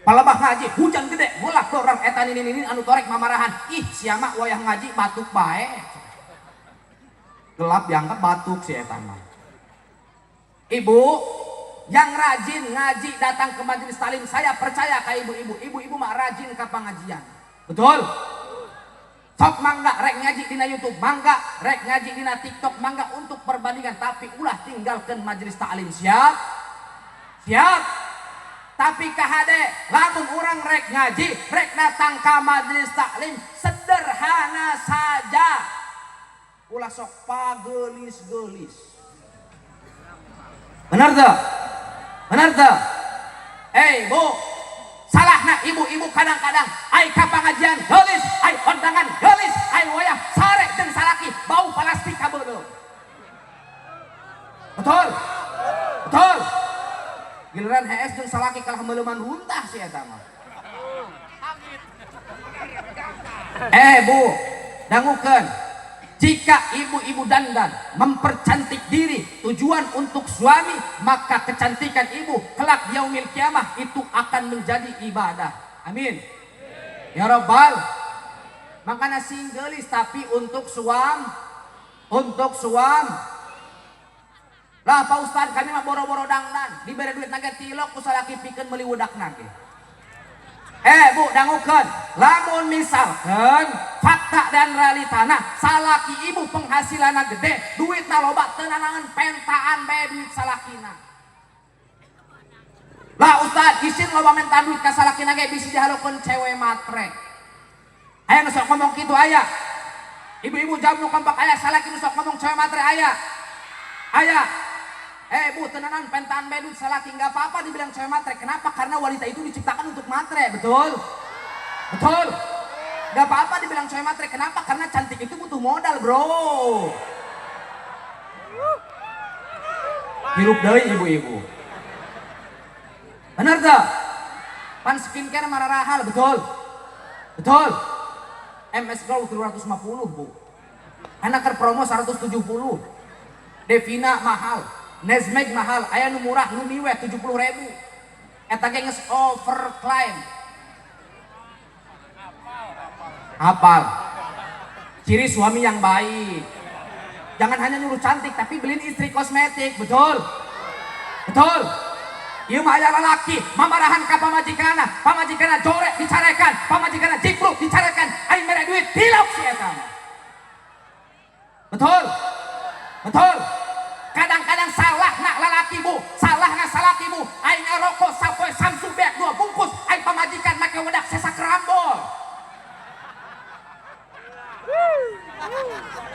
A: Palebah ngaji hujan gede mulak dorang eta nini-nini anu torek mamarahan. Ih sia mah wayah ngaji batuk bae. Gelap dianggap batuk si eta mah. Ibu yang rajin ngaji datang ke majelis talim, saya percaya ke ibu-ibu. Ibu-ibu mah rajin ke pengajian. Betul? Sok mangga rek ngaji dina YouTube, mangga rek ngaji dina TikTok, mangga untuk perbandingan, tapi ulah tinggalkan majelis taklim. Siap? Siap? Tapi kahade lamun urang rek ngaji, rek datang ke majelis taklim, sederhana saja. Ulah sok pagelis-gelis. Benar tuh? Benar tuh? Bu, salahna ibu-ibu kadang-kadang ai ka pengajian geulis, ai kondangan geulis, ai wayah sare jeung salaki bau plastik kabeuleum. Betul? Betul? Giliran hees jeung salaki kalah meuleuman runtah si eta mah. Bu, dangukeun. Jika ibu-ibu dandan mempercantik diri tujuan untuk suami, maka kecantikan ibu kelak yaumil kiamah itu akan menjadi ibadah. Amin. Ya Rabbal. Makanya sing geulis tapi untuk suam, untuk suam. Lah Pak Ustad kami mah boro-boro dangdan, diberi duit nage tilok ku salaki pikeun meuli wedak nage. Bu, dangukeun. Lamun misalkan fakta dan realitana salaki ibu penghasilanna gede, duitna loba, teu nanaon pentaan bae duit salakina. Lah Ustad, isin loba menta duit ka salakina ge bisi dihalukeun cewek matre. Aya nu sok ngomong kitu aya. Ibu-ibu jawab nu kompak aya salaki nu sok ngomong cewek matre aya. Aya. Bu, tenanan pentaan bae duit salaki nggak apa-apa dibilang cewek matre. Kenapa? Karena wanita itu diciptakan untuk matre, betul? Betul. Nggak apa-apa dibilang cewek matre. Kenapa? Karena cantik itu butuh modal, bro. Hirup deui ibu-ibu. Benar tak? Pan skincare mararahal, betul? Betul. MS Glow 350, Bu. Anak keur promo 170. Devina mahal, Nesmeg mahal, aya nu murah Lumi we 70.000. Eta ge geus overclaim. Hafal. Ciri suami yang baik. Jangan hanya nyuruh cantik tapi beliin istri kosmetik, betul? Betul. Ieu mah aya lalaki mamarahan ka pamajikanna, pamajikanna jorek dicarekan, pamajikanna jibruk dicarekan, aing mere duit tilok si eta mah. Betul? Betul. Kadang-kadang salah nak lalaki bu, salah nak salaki bu. Aing ngarokok sapoe Samsu beak 2 bungkus, aing pamajikan make wedak sesa kerambol.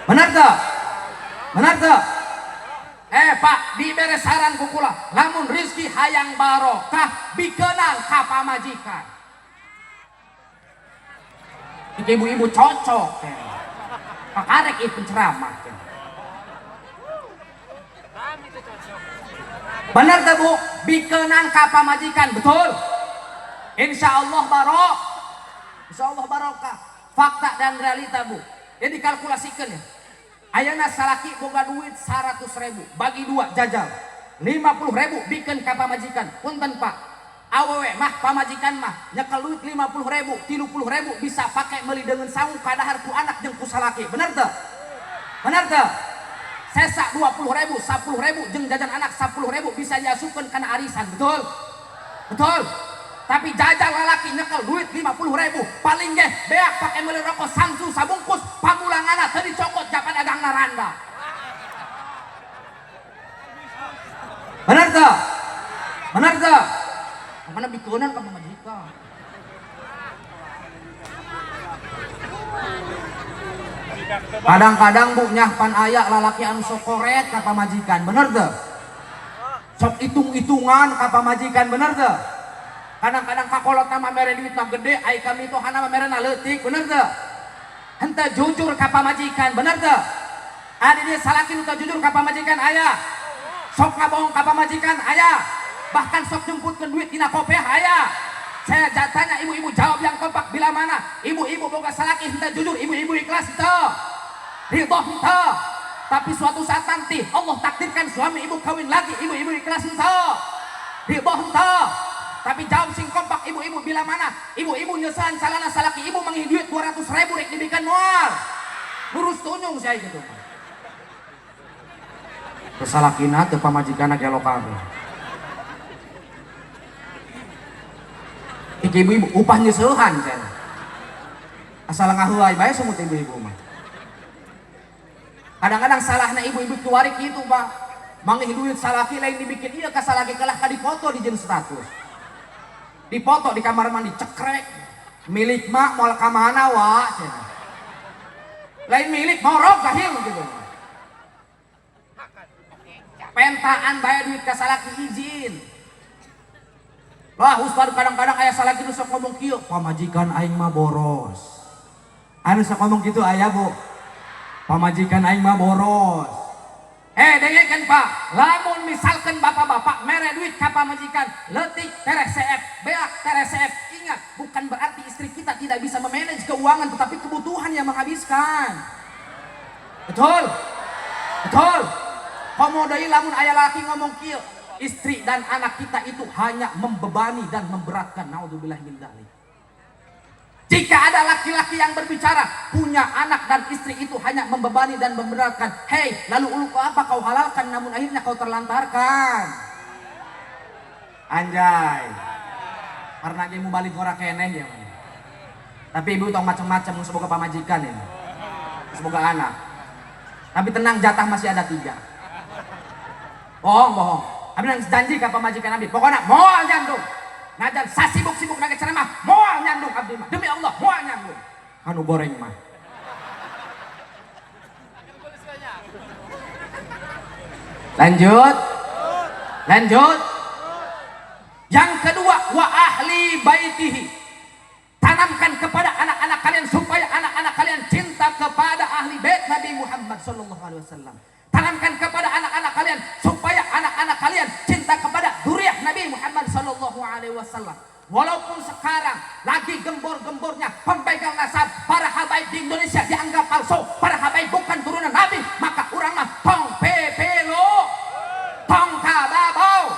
A: Benar tak? Benar tak? Pak, dibere saran ku kula, lamun rizki hayang barokah bikeunang ka pamajikan. Ibu-ibu cocok. Pakarek ieu penceramah. Benar tak bu? Bikeunang ka pamajikan, betul? Insya Allah barok, insya Allah barokah. Fakta dan realita bu. Jadi kalkulasikan ya. Ayana salaki boga duit 100.000, bagi 2 jajal 50.000 bikeun ka pamajikan. Punten pak, awewe mah pamajikan mah nyekel duit 50.000, 30.000 bisa pakai meuli deungeun sangu kadahar ku anak jeung ku salaki. Bener teu? Bener teu? Sesa 20.000, 10.000 jeung jajan anak 10.000 bisa diasupkeun kana arisan, betul? Betul. Tapi jajal lalaki nyekel duit 50.000, paling ge beak pakai meuli rokok Samsu sabungkus, pamulanganna teu dicokot japan agangna randa. Benar teu? Benar teu? Mana bikeunan ka pamajikan. Kadang-kadang bu nyah pan aya lalaki anu sok koret ka pamajikan, bener teu? Sok hitung-hitungan ka pamajikan, bener teu? Kadang-kadang kakolot mah mere duitna gede, ai kami tohana mah merena leutik, bener teu? Henteu jujur ka pamajikan, bener teu? Adi dia salaki nu teu jujur ka pamajikan aya. Sok ngabohong ka pamajikan aya. Bahkan sok nyumputkeun duit dina kopiah aya. Saya tanya ibu-ibu jawab yang kompak bila mana ibu-ibu boga salaki henteu jujur, ibu-ibu ikhlas henteu? Ridho henteu? Tapi suatu saat nanti Allah takdirkan suami ibu kawin lagi, ibu-ibu ikhlas henteu? Ridho henteu? Tapi jawab sing kompak ibu-ibu bila mana ibu-ibu nyesan calana salaki ibu manggih duit 200.000 rek dibikin moal. Lurus tunyung saya gitu. Kesalakina teu pamajikanna gelo kabeh. Iki ibu-ibu upah nyeseuhan cenah. Asal ngaheuay bae sumut ibu-ibu mah. Kadang-kadang salahna ibu-ibu kiwari kitu, Pak. Manggih duit salaki lain dibikin ieu ka salaki kalah ka dipoto di jeung status. Dipoto di kamar mandi cekrek. Milik mak moal ka mana wa cenah. Lain milik morok gahil gitu. Pentaan bae duit ka salaki izin. Wah, ustad kadang-kadang aya salaki nu sok ngomong kieu, pamajikan aing mah boros. Anu sok ngomong kitu aya, Bu. Pamajikan aing mah boros. Dengekeun Pak, lamun misalkan bapak-bapak mere duit ka pamajikan, leutik tereh CF, beak tereh CF. Ingat, bukan berarti istri kita tidak bisa memanage keuangan, tetapi kebutuhan yang menghabiskan. Betul? Betul. Komo deui lamun aya laki ngomong kieu, istri dan anak kita itu hanya membebani dan memberatkan. Naudzubillah min dzalik. Jika ada laki-laki yang berbicara punya anak dan istri itu hanya membebani dan memberatkan, hei, lalu ulu apa kau halalkan namun akhirnya kau terlantarkan. Anjay. Karena dia mau balik ora keneh ya. Tapi ibu tong macam-macam semoga pamajikan ini. Semoga anak. Tapi tenang, jatah masih ada 3. Bohong, bohong. Abi nang janji ka pamajikan abi, pokoknya moal nyandung. Najan sasibuk-sibuk nage ceramah, moal nyandung abdi mah. Demi Allah, moal nyandung. Anu goreng mah. Lanjut. Lanjut. Yang kedua, wa ahli baitihi. Tanamkan kepada anak-anak kalian supaya anak-anak kalian cinta kepada ahli bait Nabi Muhammad sallallahu alaihi wasallam. Tanamkan kepada anak-anak kalian supaya anak-anak kalian cinta kepada dzurriyyah Nabi Muhammad sallallahu alaihi wasallam. Walaupun sekarang lagi gembor-gembornya pembegal nasab, para habaib di Indonesia dianggap palsu, para habaib bukan turunan Nabi, maka urang mah tong pepelo, tong kababau.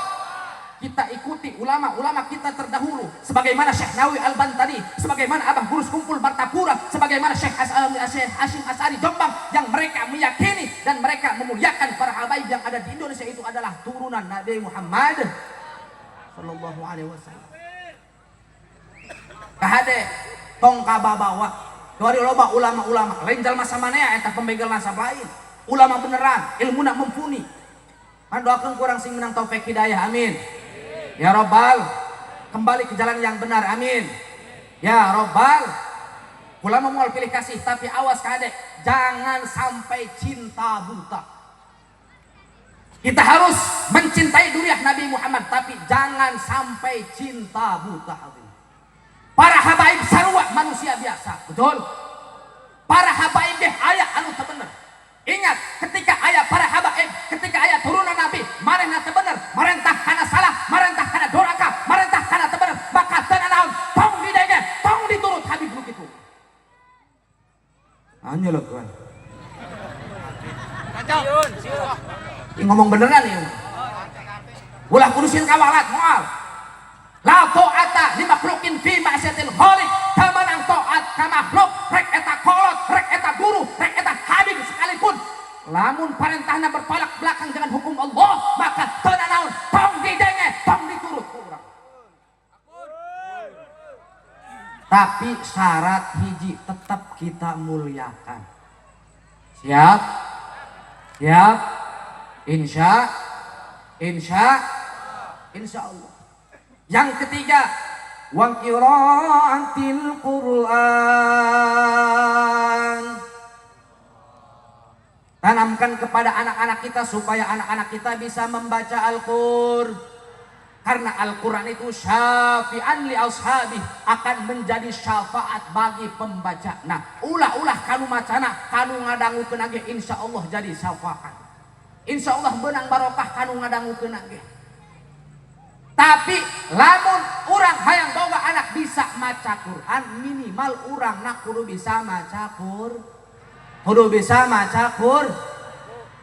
A: Kita ikuti ulama-ulama kita terdahulu, sebagaimana Syekh Nawawi Al-Bantani, sebagaimana Abah Guru Sekumpul Martapura, sebagaimana Syekh Hasyim Asy'ari Jombang, yang mereka meyakini dan mereka memuliakan para habaib yang ada di Indonesia itu adalah turunan Nabi Muhammad Sallallahu Alaihi Wasallam. Kahade tong kababawa. Dari loba ulama-ulama lain jalma samanea eta pembegal nasab lain. Ulama beneran, ilmuna mumpuni. Kan doakeun kurang sing menang taufik hidayah, amin. Ya Robbal, kembali ke jalan yang benar, amin. Ya Robbal, ulama moal pilih kasih, tapi awas kadek, jangan sampai cinta buta. Kita harus mencintai duriah Nabi Muhammad, tapi jangan sampai cinta buta. Para habaib sarua manusia biasa, betul? Para habaib deh aya anu teu bener. Ingat, ketika aya para habaib, ketika aya turunan Nabi, marehna teu bener, marentah kana salah, marentah kana doraka, marentah kana teu bener, maka teu naon, tong didenge, tong diturut Habib nu kitu. Hanya kan. Ini ngomong beneran ya. Ulah kudu sieun kawalat moal. La ta'ata li makhluqin fi ma'siyatil khaliq. Teu meunang taat ka makhluk, rek eta kolot, rek eta guru, rek eta habib sekalipun. Lamun parentahna bertolak belakang dengan hukum Allah, maka teu nanaon, tong didenge, tong diturut ku urang. Tapi syarat hiji tetap kita muliakan. Siap? Siap? Insya Insya Insya Allah. Yang ketiga, wa qiraatil Quran. Tanamkan kepada anak-anak kita supaya anak-anak kita bisa membaca Al-Qur'an. Karena Al-Quran itu syafi'an li ashabi, akan menjadi syafaat bagi pembaca. Nah, ulah-ulah kanu macana, kanu ngadangukeun ge insya Allah jadi syafaat. Insya Allah benang barokah kanu ngadangukeun ge. Tapi lamun urang hayang boga anak bisa maca Quran, minimal urang nak kudu bisa maca Quran. Kudu bisa maca Quran.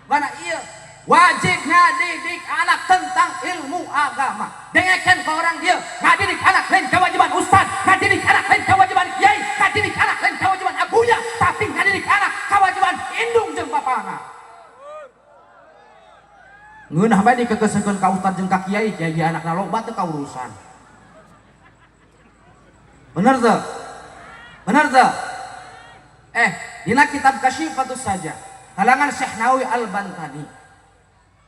A: Mana iya wajib ngadidik anak tentang ilmu agama. Dengarkan ke orang dia ngadidik anak lain kewajiban ustad, ngadidik anak lain kewajiban kiai, ngadidik anak lain kewajiban abuya, tapi ngadidik anak kewajiban indung jeung bapana. Ngeunah bae dikekesekeun ka ustad jeung ka kiai, kiai anakna loba teu kaurusan. Bener teu? Bener teu? Dina kitab Kasyifatus Saja, kalangan Syekh Nawawi Al-Bantani.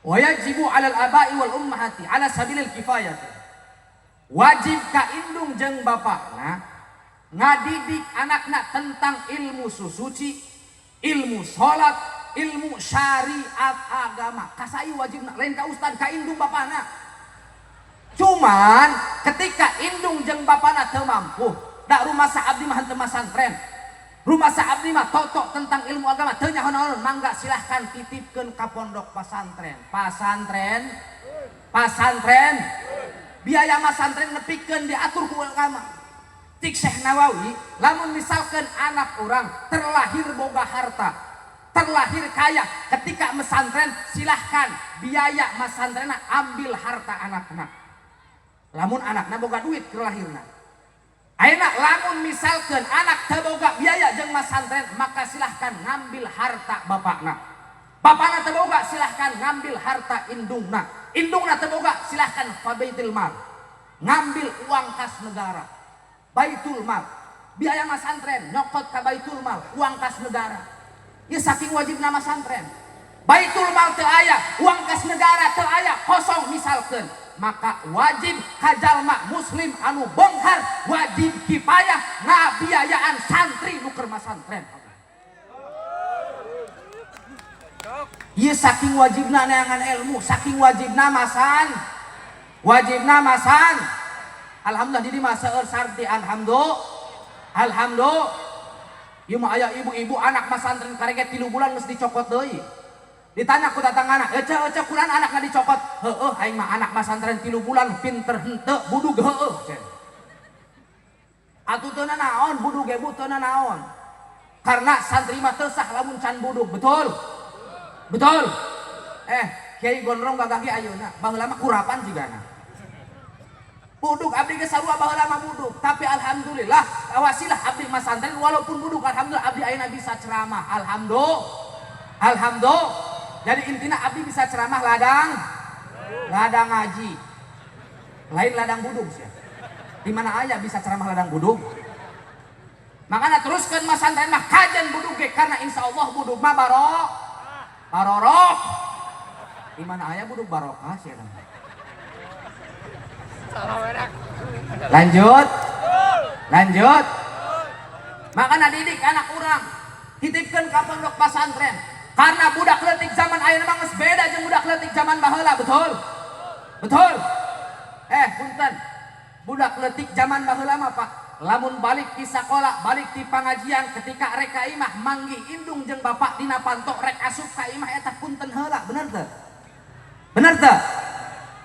A: Wa yajibu 'alal aba'i wal ummahati 'ala sabilil kifayati. Wajib ka indung jeung bapakna ngadidik anakna tentang ilmu susuci, ilmu salat, ilmu syariat agama. Kasai wajibna lain ka ustad, ka indung bapakna. Cuman ketika indung jeung bapakna teu mampu, da rumah abdi mah henteu masantren. Rumah abdi mah totok tentang ilmu agama teu nyaho naon, mangga silahkan titipkeun ka pondok pasantren. Pasantren, pasantren, biaya masantren nepikeun diatur ku agama. Cik Syekh Nawawi, lamun misalkan anak orang terlahir boga harta, terlahir kaya, ketika mesantren silahkan biaya masantrenna ambil harta anak-anak. Lamun anakna boga duit kelahirna. Ayeuna lamun misalkan anak teu boga biaya jeung masantren, maka silahkan ngambil harta bapakna. Bapakna teu boga, silahkan ngambil harta indungna. Indungna teu boga, silahkan fa baitul mal. Ngambil uang kas negara. Baitul mal. Biaya masantren nyokot ka baitul mal, uang kas negara. Ya saking wajibna masantren. Baitul mal teu aya, uang kas negara teu aya, kosong misalkan. Maka wajib kajalma muslim anu bonghar, wajib kifayah ngabiayaan santri nu keur masantren. Ieu saking wajibna neangan ilmu, saking wajibna masan. Wajibna masan. Alhamdulillah di mah seueur santri, alhamdulillah. Alhamdulillah. Ieu mah aya ibu-ibu anak masantren karege 3 bulan geus dicokot deui. Ditanya ku tatanggana, "Ece, ece kuran anakna dicokot?" "Heueuh, aing mah anak masantren 3 bulan pinter henteu, budug heueuh." Cen. Atuh teu naon budug ge bu teu naon. Karena santri mah teu sah lamun can budug, betul? Betul? Kiai Gondrong gagah ge ayeuna, baheula mah kurapan jigana. Budug abdi ge sarua baheula mah budug, tapi alhamdulillah wasilah abdi masantren walaupun budug alhamdulillah abdi ayeuna bisa ceramah. Alhamdulillah. Alhamdulillah. Jadi intina abdi bisa ceramah ladang ladang ngaji. Lain ladang budug sih. Di mana aya bisa ceramah ladang budug? Makanya teruskan masantren mah kajian budug ge karena insya Allah budug mah barorok. Di mana aya budug barokah sih. Lanjut. Lanjut. Makanya didik anak urang, titipkeun ka pondok pesantren. Karena budak leutik zaman ayeuna mah geus beda jeung budak leutik zaman baheula, betul? Betul? Punten. Budak leutik zaman baheula mah Pak, lamun balik di sekolah, balik di pengajian ketika rek ka imah manggih indung jeung bapak dina panto rek asup ka imah eta punten heula, bener teu? Bener teu?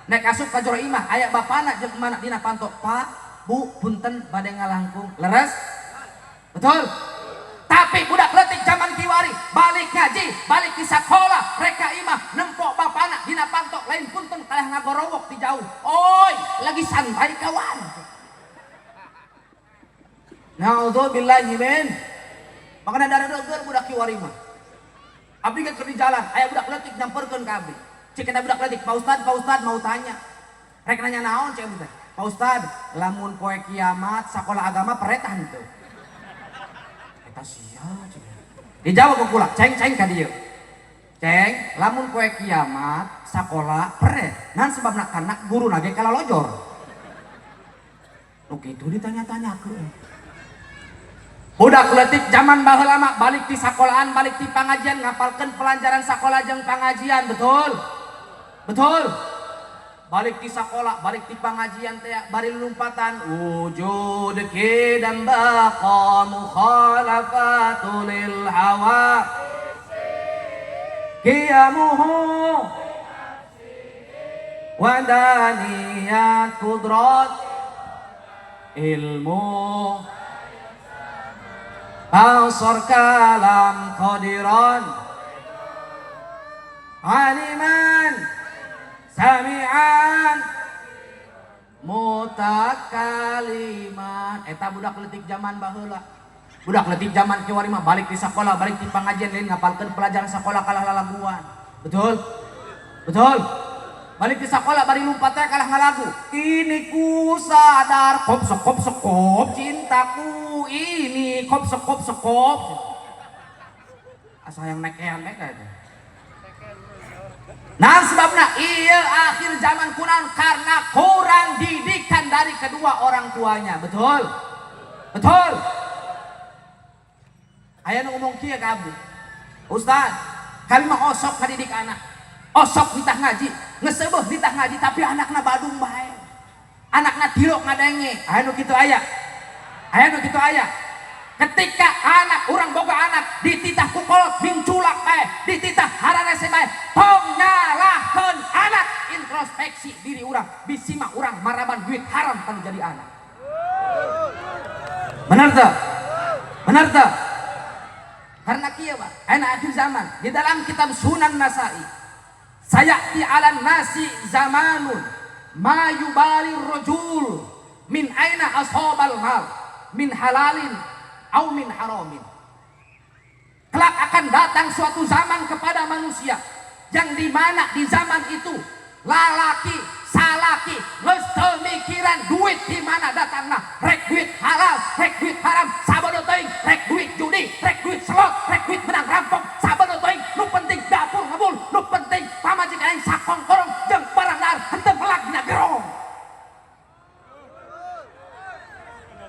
A: Nek asup ka jero imah aya bapana jeung emana dina panto, Pak, Bu, punten bade ngalangkung. Leres? Betul? Tapi budak leutik zaman kiwari balik ngaji, balik di sekolah, rek ka imah nempok bapana dina panto lain punten kalah ngagorowok di jauh. Oi, lagi santai kawan. Naudzubillahi min. Makanya darah deugeur budak kiwari mah. Abdi ge keur di jalan, aya budak leutik nyamperkeun ka abdi. Cik eta budak leutik, Pak Ustad mau tanya. Rek nanya naon cek abdi teh? Pak Ustad, lamun poe kiamat sakola agama peret henteu? Eta sia cek. Dijawab ku kula, ceng ceng ka dieu. Ceng, lamun poe kiamat sakola peret. Naon sebabna? Karena guru ge kalalojor. Nu kitu ditanya-tanyakeun. Budak leutik zaman baheula mah balik di sekolahan, balik di pengajian ngapalkeun pelajaran sekolah jeung pengajian, betul? Betul? Balik di sekolah, balik di pengajian teh bari lompatan wujud kidam baqa mukhalafatu lil hawa qiyamuhu wadaniyat kudrat ilmu basar kalam qadiran aliman sami'an mutakaliman. Eta budak leutik zaman baheula. Budak leutik zaman kiwari mah balik di sekolah, balik di pengajian lain ngapalkeun pelajaran sekolah kalah lalaguan, betul? Betul? Balik di sekolah bari lumpat teh kalah ngalagu. Ini ku sadar kop sekop sekop cintaku ini kop sekop sekop. Asa yang nekean mereka itu. Nah sebabnya iya akhir zaman kunan karena kurang didikan dari kedua orang tuanya, betul? Betul? Aya nu ngomong kieu ka abdi. Ustaz, kami mah osok ngadidik anak. Osok nitah ngaji, ngesebeuh nitah ngaji tapi anakna badung bae. Anakna tilok ngadenge. Aya nu kitu aya. Aya nu kitu aya. Ketika anak urang boga anak dititah ku kolot minculak bae, dititah hararese bae, tong nyalahkeun anak, introspeksi diri urang, bisi mah urang maraban duit haram kanu jadi anak. Benar teu? Benar teu? Karena kieu Pak, ayeuna akhir zaman di dalam kitab Sunan Nasai, sayati 'alan nasi zamanun ma yubali rajul min aina ashabal mal min halalin au min haramin. Kelak akan datang suatu zaman kepada manusia yang dimana di zaman itu lalaki salaki geus teu mikiran duit di mana datangna, rek duit halal rek duit haram sabodo teuing, rek duit judi rek duit slot rek duit menang rampok sabodo teuing, nu penting dapur ngebul, nu penting pamajikan aing sakongkorong jeung barang dahar henteu melak dina gerong.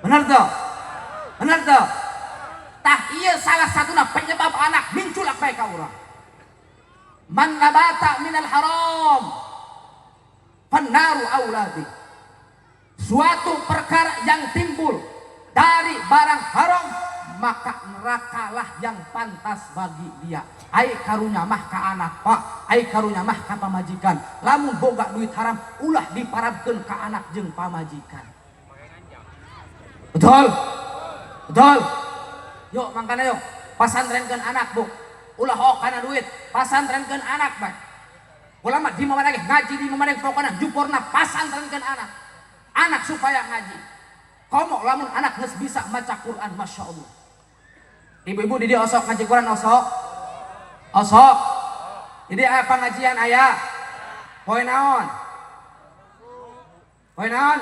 A: Bener tuh? Bener tuh? Tah iya salah satuna penyebab anak minculak bae ka urang. Man nabata minal haram fannaru auladi. Suatu perkara yang timbul dari barang haram maka nerakalah yang pantas bagi dia. Ai karunya mah ka anak Pak, ai karunya mah ka pamajikan. Lamun boga duit haram ulah diparabkeun ka anak jeung pamajikan. Betul? Betul? Betul? Yuk makanya yuk pasantrenkeun anak bu, ulah ok kana duit, pasantrenkeun anak bae. Ulah mah di mana lagi ngaji di mana pokoknya juporna pasantrenkeun anak. Anak supaya ngaji. Komo lamun anak geus bisa maca Quran, masya Allah. Ibu-ibu di dia osok ngaji Quran osok, osok. Jadi aya pengajian aya. Poe naon? Poe naon?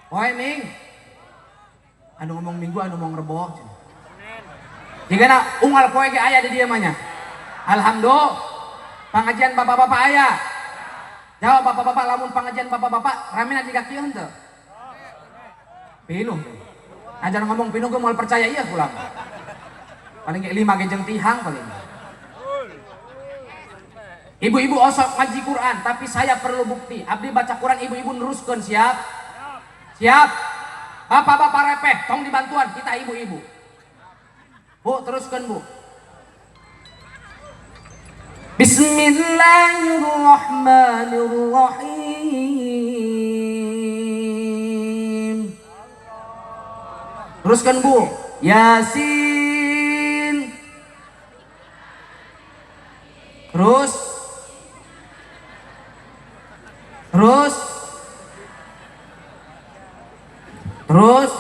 A: Poe ming. Anu ngomong minggu, anu ngomong rebo. Jigana unggal poe ge aya di dieu mah nya. Alhamdulillah. Pengajian bapak-bapak aya. Jawab bapak-bapak lamun pengajian bapak-bapak ramena jiga kieu henteu? Pinuh. Ajar ngomong pinuh gue moal percaya iya pulang. Paling kayak 5 ge jeung tihang paling. Ibu-ibu osok ngaji Quran, tapi saya perlu bukti. Abdi baca Quran, ibu-ibu neruskeun, siap? Siap? Bapak-bapak repeh, tong dibantuan kita ibu-ibu. Bu, teruskan bu. Bismillahirrahmanirrahim. Teruskan bu. Yasin. Terus. Terus. Terus.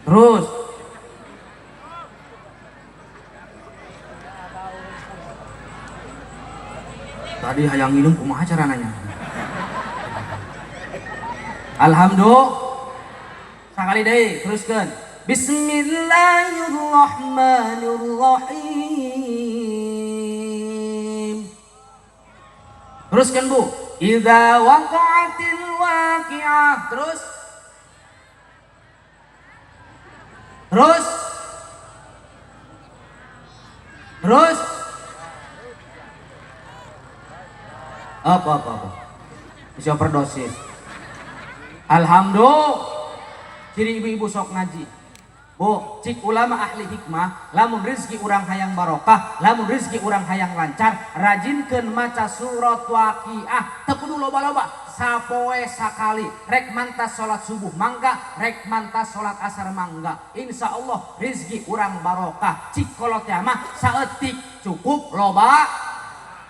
A: Terus. Tadi hayang minum kumaha caranya? Alhamdulillah. Sekali deui, teruskeun. Bismillahirrahmanirrahim. Teruskan bu. Idza waqa'atil waqi'ah. Terus. Terus. Terus. Apa apa apa. Bisa overdosis. Alhamdulillah. Ciri ibu-ibu sok ngaji. Bu, cik ulama ahli hikmah, lamun rezeki urang hayang barokah, lamun rezeki urang hayang lancar, rajinkeun maca surat Waqiah, teu kudu loba-loba, sapoe sakali, rek mantas salat subuh mangga, rek mantas salat asar mangga. Insya Allah rezeki urang barokah. Cik kolot mah saeutik cukup loba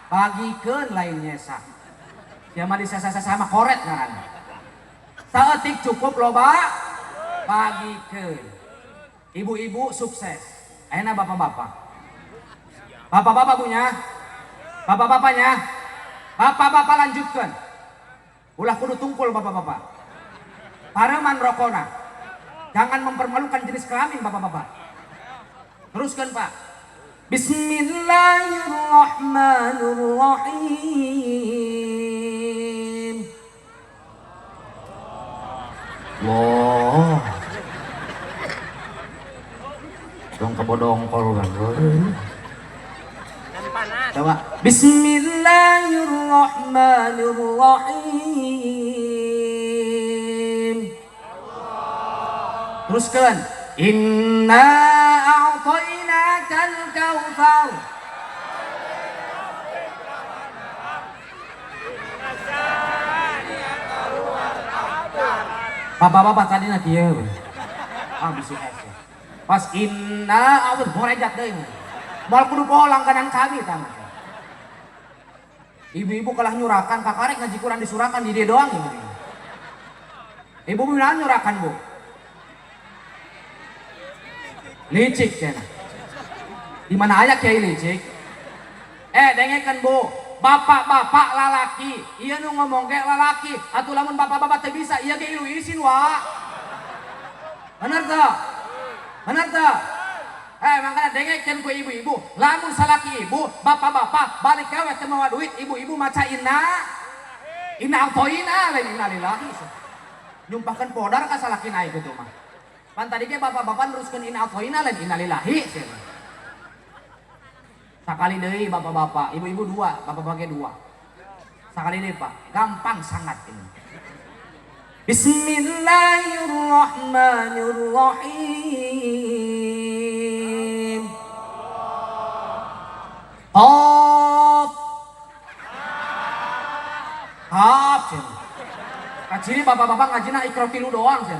A: bagikeun lain nyesa. Sia mah disesa-sesa sama koret ngaranna. Saeutik cukup loba bagikeun. Ibu-ibu sukses. Ayeuna bapak-bapak. Bapak-bapak punya. Bapak-bapaknya. Bapak-bapak lanjutkan. Ulah kudu tungkul bapak-bapak. Pareman rokona. Jangan mempermalukan jenis kelamin bapak-bapak. Teruskan Pak. Bismillahirrahmanirrahim. Wah. Dong kebodongkol kan. Coba. Bismillahirrahmanirrahim. Teruskan. Inna a'tainakal kautsar. Bapak-bapak tadi na kieu. Ah bisi hese. Pas inna a'udzu morejat deui. Moal kudu poho langganan kami tah. Ibu-ibu kalah nyurakan, kakarek ngaji Quran disurakan di dia doang ibu. Ibu bilang nyurakan bu. Licik cenah. Di mana aya kiai licik? Dengekeun bu, bapak-bapak lalaki, ieu nu ngomong ge lalaki, atuh lamun bapak-bapak teu bisa, ieu ge ilu isin wa. Bener teu? Bener teu? Makanya dengekeun ku ibu-ibu, lamun salaki ibu, bapak-bapak balik gawe teu mawa duit, ibu-ibu maca inna inna atoina lain innalillahi. Nyumpahkeun podar ka salaki naik kitu mah. Pan tadi ge bapak-bapak neruskeun inna atoina lain innalillahi. Sakali deui bapak-bapak, ibu-ibu dua, bapak-bapak ge dua. Sakali deui Pak, gampang sangat ini. Bismillahirrahmanirrahim. Qaf. Qaf. Ciri bapak-bapak ngajina Iqra tilu doang sih.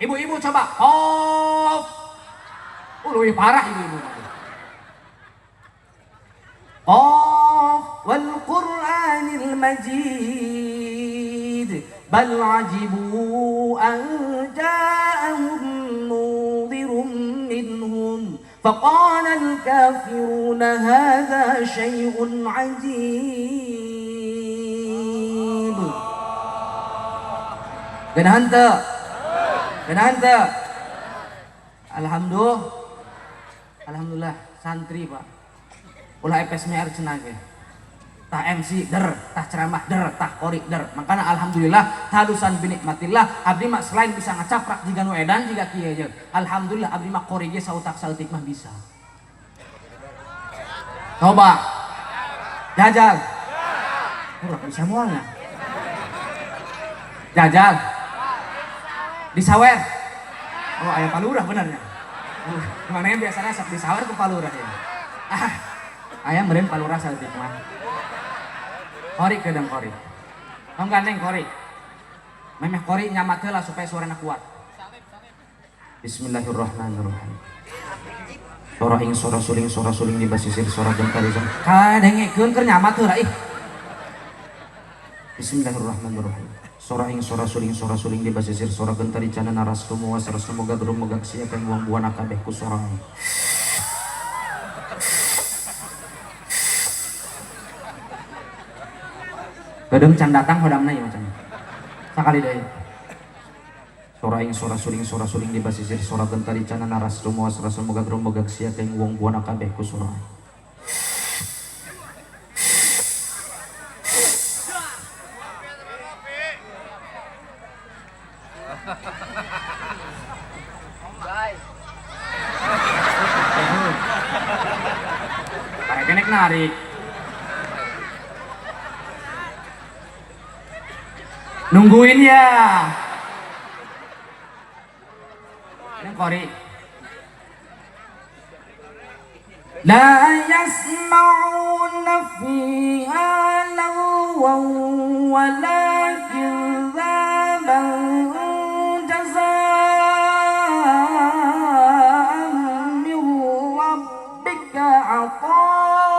A: Ibu-ibu coba. Qaf. Leuwih parah ibu-ibu. Qaf wal Qur'anil Majid bal ajibu an ja'ahum munzirun minhum faqala al-kafiruna hadza syai'un ajib. Ganahan teu? Ganahan teu? Alhamdulillah. Alhamdulillah santri Pak. Ulah FSMR cenah ge. Tah MC der, tah ceramah der, tah qori der. Makanya alhamdulillah tahadusan binikmatillah abdi mah selain bisa ngacaprak jiga nu edan jiga kieu jeung. Alhamdulillah abdi mah qori ge sautak saeutik mah bisa. Coba. Jajal. Urang bisa moalnya. Jajal. Disawer. Oh, aya palurah benernya. Mana yang biasanya sok disawer ku palurah ya. Ah, aya meureun palurah saeutik mah. Qori kedeng qori. Tong gandeng qori. Memeh qori nyamat heula supaya suarana kuat.
B: Bismillahirrahmanirrahim. Sora ing sora suling di basisir sora gentar izan.
A: Kadengekeun keur nyamat heula ih.
B: Bismillahirrahmanirrahim. Sora ing sora suling di basisir sora gentar icana naras kumuas semoga gerumegak siakan buang buana kabeh ku sora.
A: Gedeng can datang hodamna ieu macam. Sakali deui.
B: Sora ing sora suling di basisir sora gentar icana naras kumuas semoga gerumegak siakan buang buana kabeh ku sora.
A: Para kenek narik. Nungguin ya. Ini qori. La yasma'una fiha lagwan wala kidzaban jazaa'an min rabbika 'ataa'an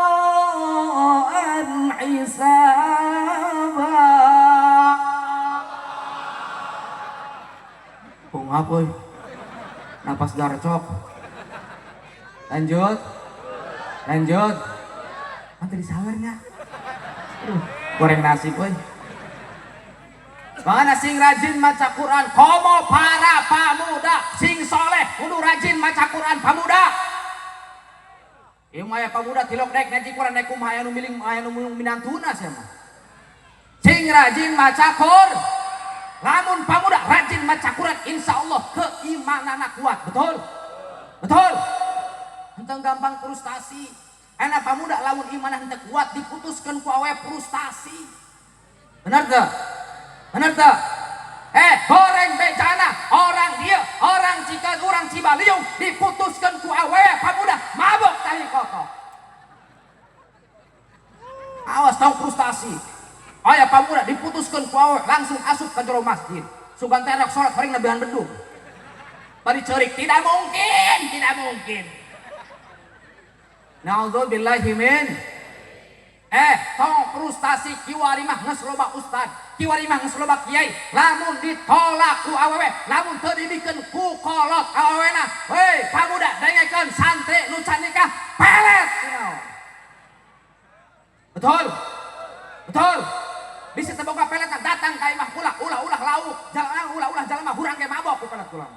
A: hisaba. Ungap euy. Napas darcok. Lanjut. Lanjut. Nanti disawernya. Aduh, goreng nasi euy. Makanya sing rajin maca Quran, komo para pamuda, sing soleh kudu rajin maca Quran pamuda. Ieu mah aya pamuda tilok daek ngaji Quran daek kumaha aya nu miling aya nu minantuna sia mah. Sing rajin maca Quran. Lamun pamuda rajin maca Quran, insya Allah keimananna kuat. Betul? Betul? Henteu gampang frustasi. Enak pamuda lamun imanna henteu kuat diputuskeun ku awewe frustasi. Benar teu? Benar teu? Goreng bejana orang dia, orang Cikeas, orang Cibaliung diputuskeun ku awewe pamuda mabok tahi kotok. Awas tong frustasi. Aya pamuda diputuskeun ku awewe langsung asup ka jero masjid. Sugan teh rek salat paling nebihan bedug. Bari ceurik tidak mungkin, tidak mungkin. Nauzubillahi min. Tong frustasi kiwari mah geus loba ustad, kiwari mah geus loba kiai, lamun ditolak ku awewe, lamun teu dibikeun ku kolot awewena, hei pamuda dengekeun santri nu can nikah pelet. Betul? Betul? Bisa teu boga pelet datang ka imah kula, ulah-ulah lauk, jalan ulah-ulah jalma hurang ge mabok ku pelet kula.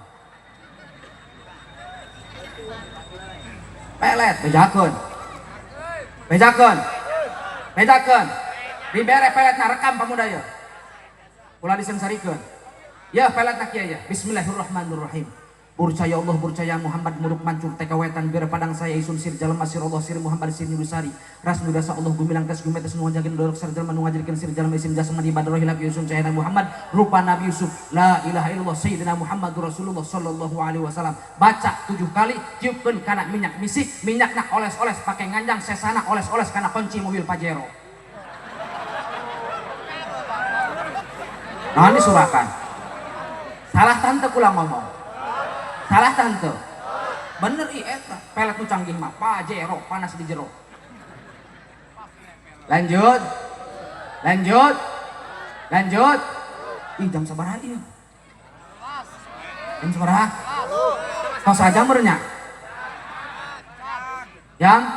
A: Pelet bejakeun. Bejakeun. Bejakeun. Dibere peletna rekam pamuda ye. Ulah disengsarikeun. Ya peletna kieu ya. Bismillahirrahmanirrahim. Burcaya Allah, burcaya Muhammad muruk mancur tekawetan biar padang saya isun sir jalma sir Allah sir Muhammad sir nurusari ras nurasa Allah gumilang tes gumetes nu ngajakeun dorok sir jalma nu ngajarkeun sir jalma isim jasma di badrohi laki yusun cahaya Muhammad rupa Nabi Yusuf la ilaha illallah sayyidina Muhammadur Rasulullah sallallahu alaihi wasallam. Baca 7 kali, tiupkeun kana minyak misik, minyakna oles-oles pake nganjang sesana oles-oles kana kunci mobil Pajero.
B: Nah, ini surakan. Salah tante kula ngomong. Salah tante. Bener ih eta, pelet nu canggih mah Pajero, panas di jero. Lanjut. Lanjut. Lanjut. Ih, jam sabaraha ieu? Jam sabaraha? Tos aja meureun. Jam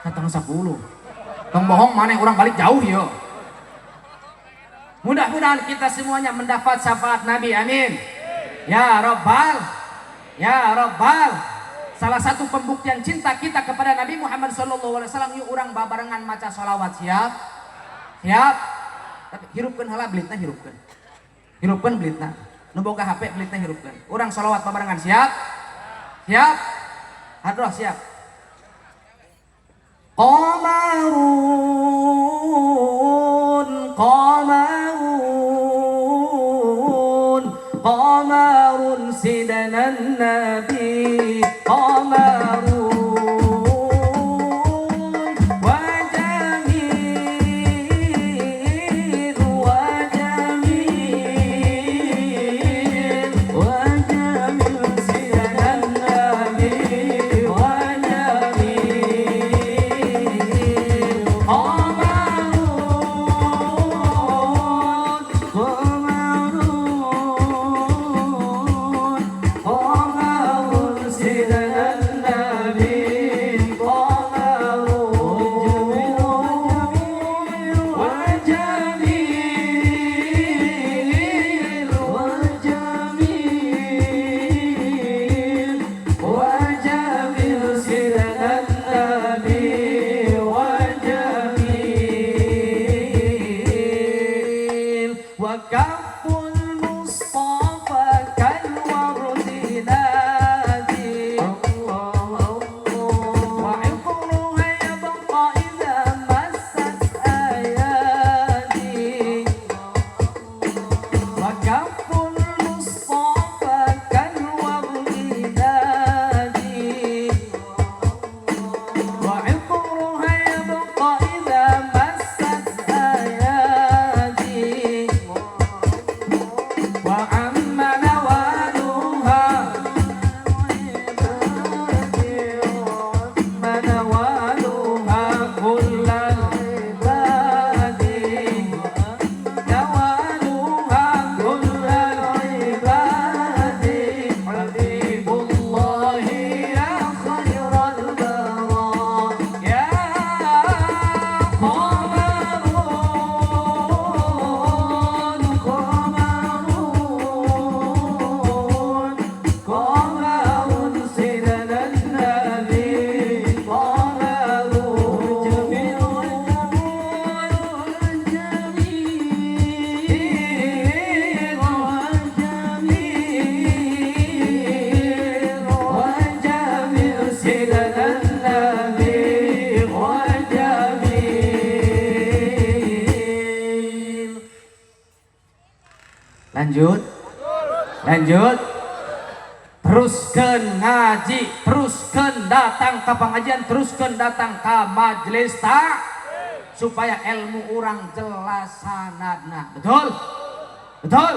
B: 9.30. Tong bohong, mana orang balik jauh yo. Mudah-mudahan kita semuanya mendapat syafaat Nabi. Amin. Ya Rabbal. Ya Rabbal. Salah satu pembuktian cinta kita kepada Nabi Muhammad SAW, yuk urang babarengan maca sholawat, siap? Siap? Tapi hirupkeun heula belitna, hirupkeun. Hirupkeun belitna. Nu boga HP belitna hirupkeun. Urang sholawat babarengan, siap? Siap? Hadroh siap. Qamarun, qamarun, qamarun sidana nabi, qamarun wa jamil, wa jamil, wa jamil sidana nabi, wa jamil, qamarun, qamarun, qamarun sidana nabi, qamarun wa jamil, wa jamil, wa jamil sidana nabi, wa jamil, wa kafful mustafa kal wardi nadi, wa 'itruha yabqa idza massat ayadi, wa kafful mustafa kal wardi nadi, wa 'itruha yabqa idza massat ayadi, wa amma nawaluha, amma nawaluha kullal ibadi, nawaluha kullal ibadi, habibullahi ya khairal bara, ya qamarun, qamarun, qamarun sidana nabi, qamarun jamil, jamil, jamil, wa jamil sidana nabi, wa jamil. Lanjut, lanjut, teruskan ngaji, teruskan datang ke pengajian, teruskan datang ke majelis tak, supaya ilmu orang jelas sanadna. Betul, betul.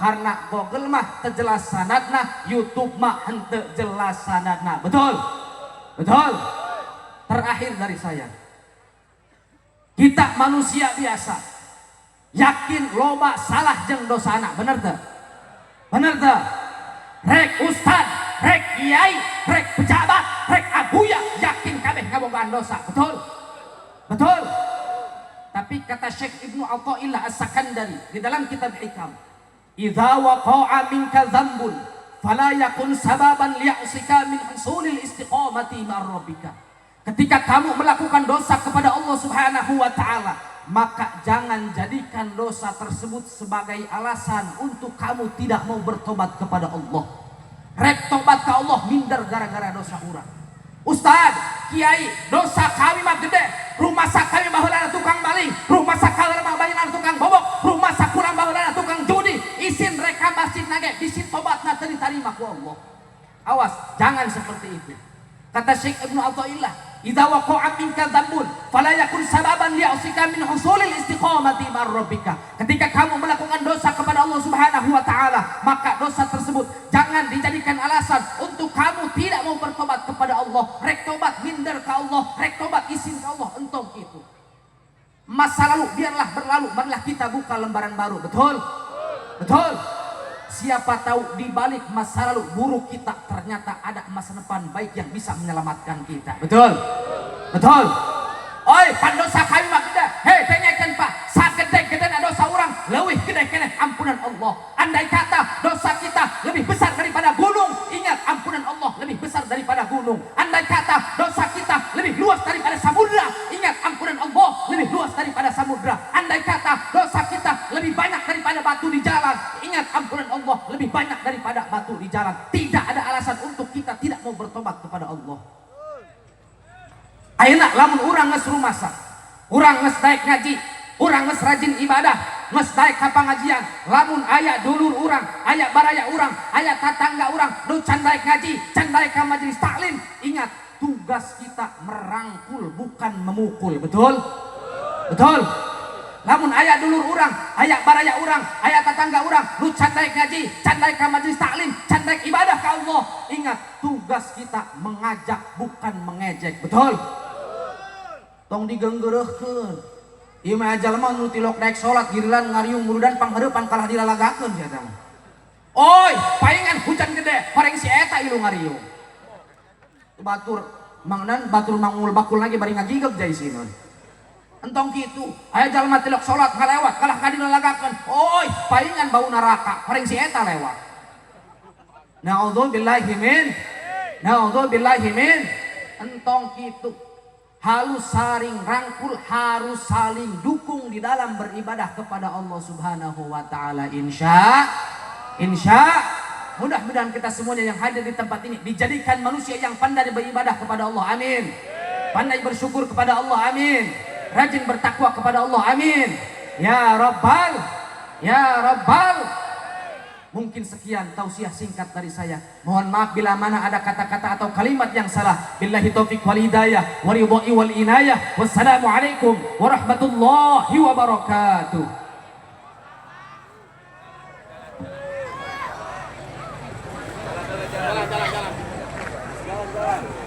B: Karena Google mah jelas sanadna, YouTube mah henteu jelas sanadna. Betul, betul. Terakhir dari saya, kita manusia biasa, yakin loba salah jeung dosana, bener teu? Bener teu? Rek ustad, rek kiai, rek pejabat, rek abuya, yakin kabeh kabogaan dosa, betul? Betul. Tapi kata Syekh Ibnu Athaillah As-Sakandari di dalam kitab Hikam, "Idza waqa'a minka dzambun fala yakun sababan liya'sika min husulil istiqamati ma'ar rabbika." Ketika kamu melakukan dosa kepada Allah Subhanahu wa taala, maka jangan jadikan dosa tersebut sebagai alasan untuk kamu tidak mau bertobat kepada Allah. Rek tobat ke Allah minder gara-gara dosa urang. Ustad, kiai, dosa kami mah gede. Rumasa kami baheulana tukang maling, rumasa kami mah baheulana tukang bobok, rumasa kurang baheulana tukang judi. Isin rek ka masjid nage, bisi tobatna teu ditarima ku Allah. Awas, jangan seperti itu. Kata Syekh Ibnu Athaillah, Idza waqa'a minka dzambun fala yakun sababan li'asika min husulil istiqamati mar rabbika. Ketika kamu melakukan dosa kepada Allah Subhanahu wa taala, maka dosa tersebut jangan dijadikan alasan untuk kamu tidak mau bertobat kepada Allah. Rek tobat minder ke Allah, rek tobat izin ke Allah, entong itu. Masa lalu biarlah berlalu, marilah kita buka lembaran baru. Betul? Betul? Siapa tahu di balik masa lalu buruk kita ternyata ada masa depan baik yang bisa menyelamatkan kita. Betul? Betul? Oi, pandosa kami mah gede. Hei, dengekeun Pak, sagede-gedena dosa orang, leuwih gede keneh ampunan Allah. Andai kata dosa kita lebih besar daripada gunung, ingat ampunan Allah lebih besar daripada gunung. Andai kata dosa kita lebih luas daripada samudra, ingat ampunan Allah lebih luas daripada samudra. Andai kata dosa kita lebih banyak daripada batu di jalan, ingat ampunan Allah lebih banyak daripada batu di jalan. Tidak ada alasan untuk kita tidak mau bertobat kepada Allah. Ayeuna lamun urang geus rumasa, urang geus daek ngaji, urang geus rajin ibadah, geus daek ka pangajian, lamun aya dulur urang, aya baraya urang, aya tatangga urang nu can daek ngaji, can daek ka majelis taklim, ingat tugas kita merangkul bukan memukul. Betul? Betul? Lamun aya dulur urang, aya baraya urang, aya tatangga urang nu can daek ngaji, can daek ka majelis taklim, can daek ibadah ka Allah, ingat tugas kita mengajak bukan mengejek. Betul? Tong digeunggeureuhkeun. Ieu mah jalma nu tilok daek salat giliran ngariung murudan panghareupan kalah dilalagakeun sia teh mah. Oi, paingan hujan gede, horeng si eta ilu ngariung. Batur mangnan batur mangul bakul lagi bari ngagigeg jai sinon. Entong kitu, aya jalma tilok salat ngalewat kalah ka dilalagakeun. Oi, paingan bau neraka, horeng si eta lewat. Na'udzubillahi min. Na'udzubillahi min. Entong kitu. Harus saling rangkul, harus saling dukung di dalam beribadah kepada Allah Subhanahu wa taala. Insya mudah-mudahan kita semuanya yang hadir di tempat ini dijadikan manusia yang pandai beribadah kepada Allah. Amin. Pandai bersyukur kepada Allah. Amin. Rajin bertakwa kepada Allah. Amin. Ya Rabbal, ya Rabbal. Mungkin sekian tausiah singkat dari saya. Mohon maaf bila mana ada kata-kata atau kalimat yang salah. Billahi taufik wal hidayah wa ridha'i wal inayah. Wassalamualaikum warahmatullahi wabarakatuh.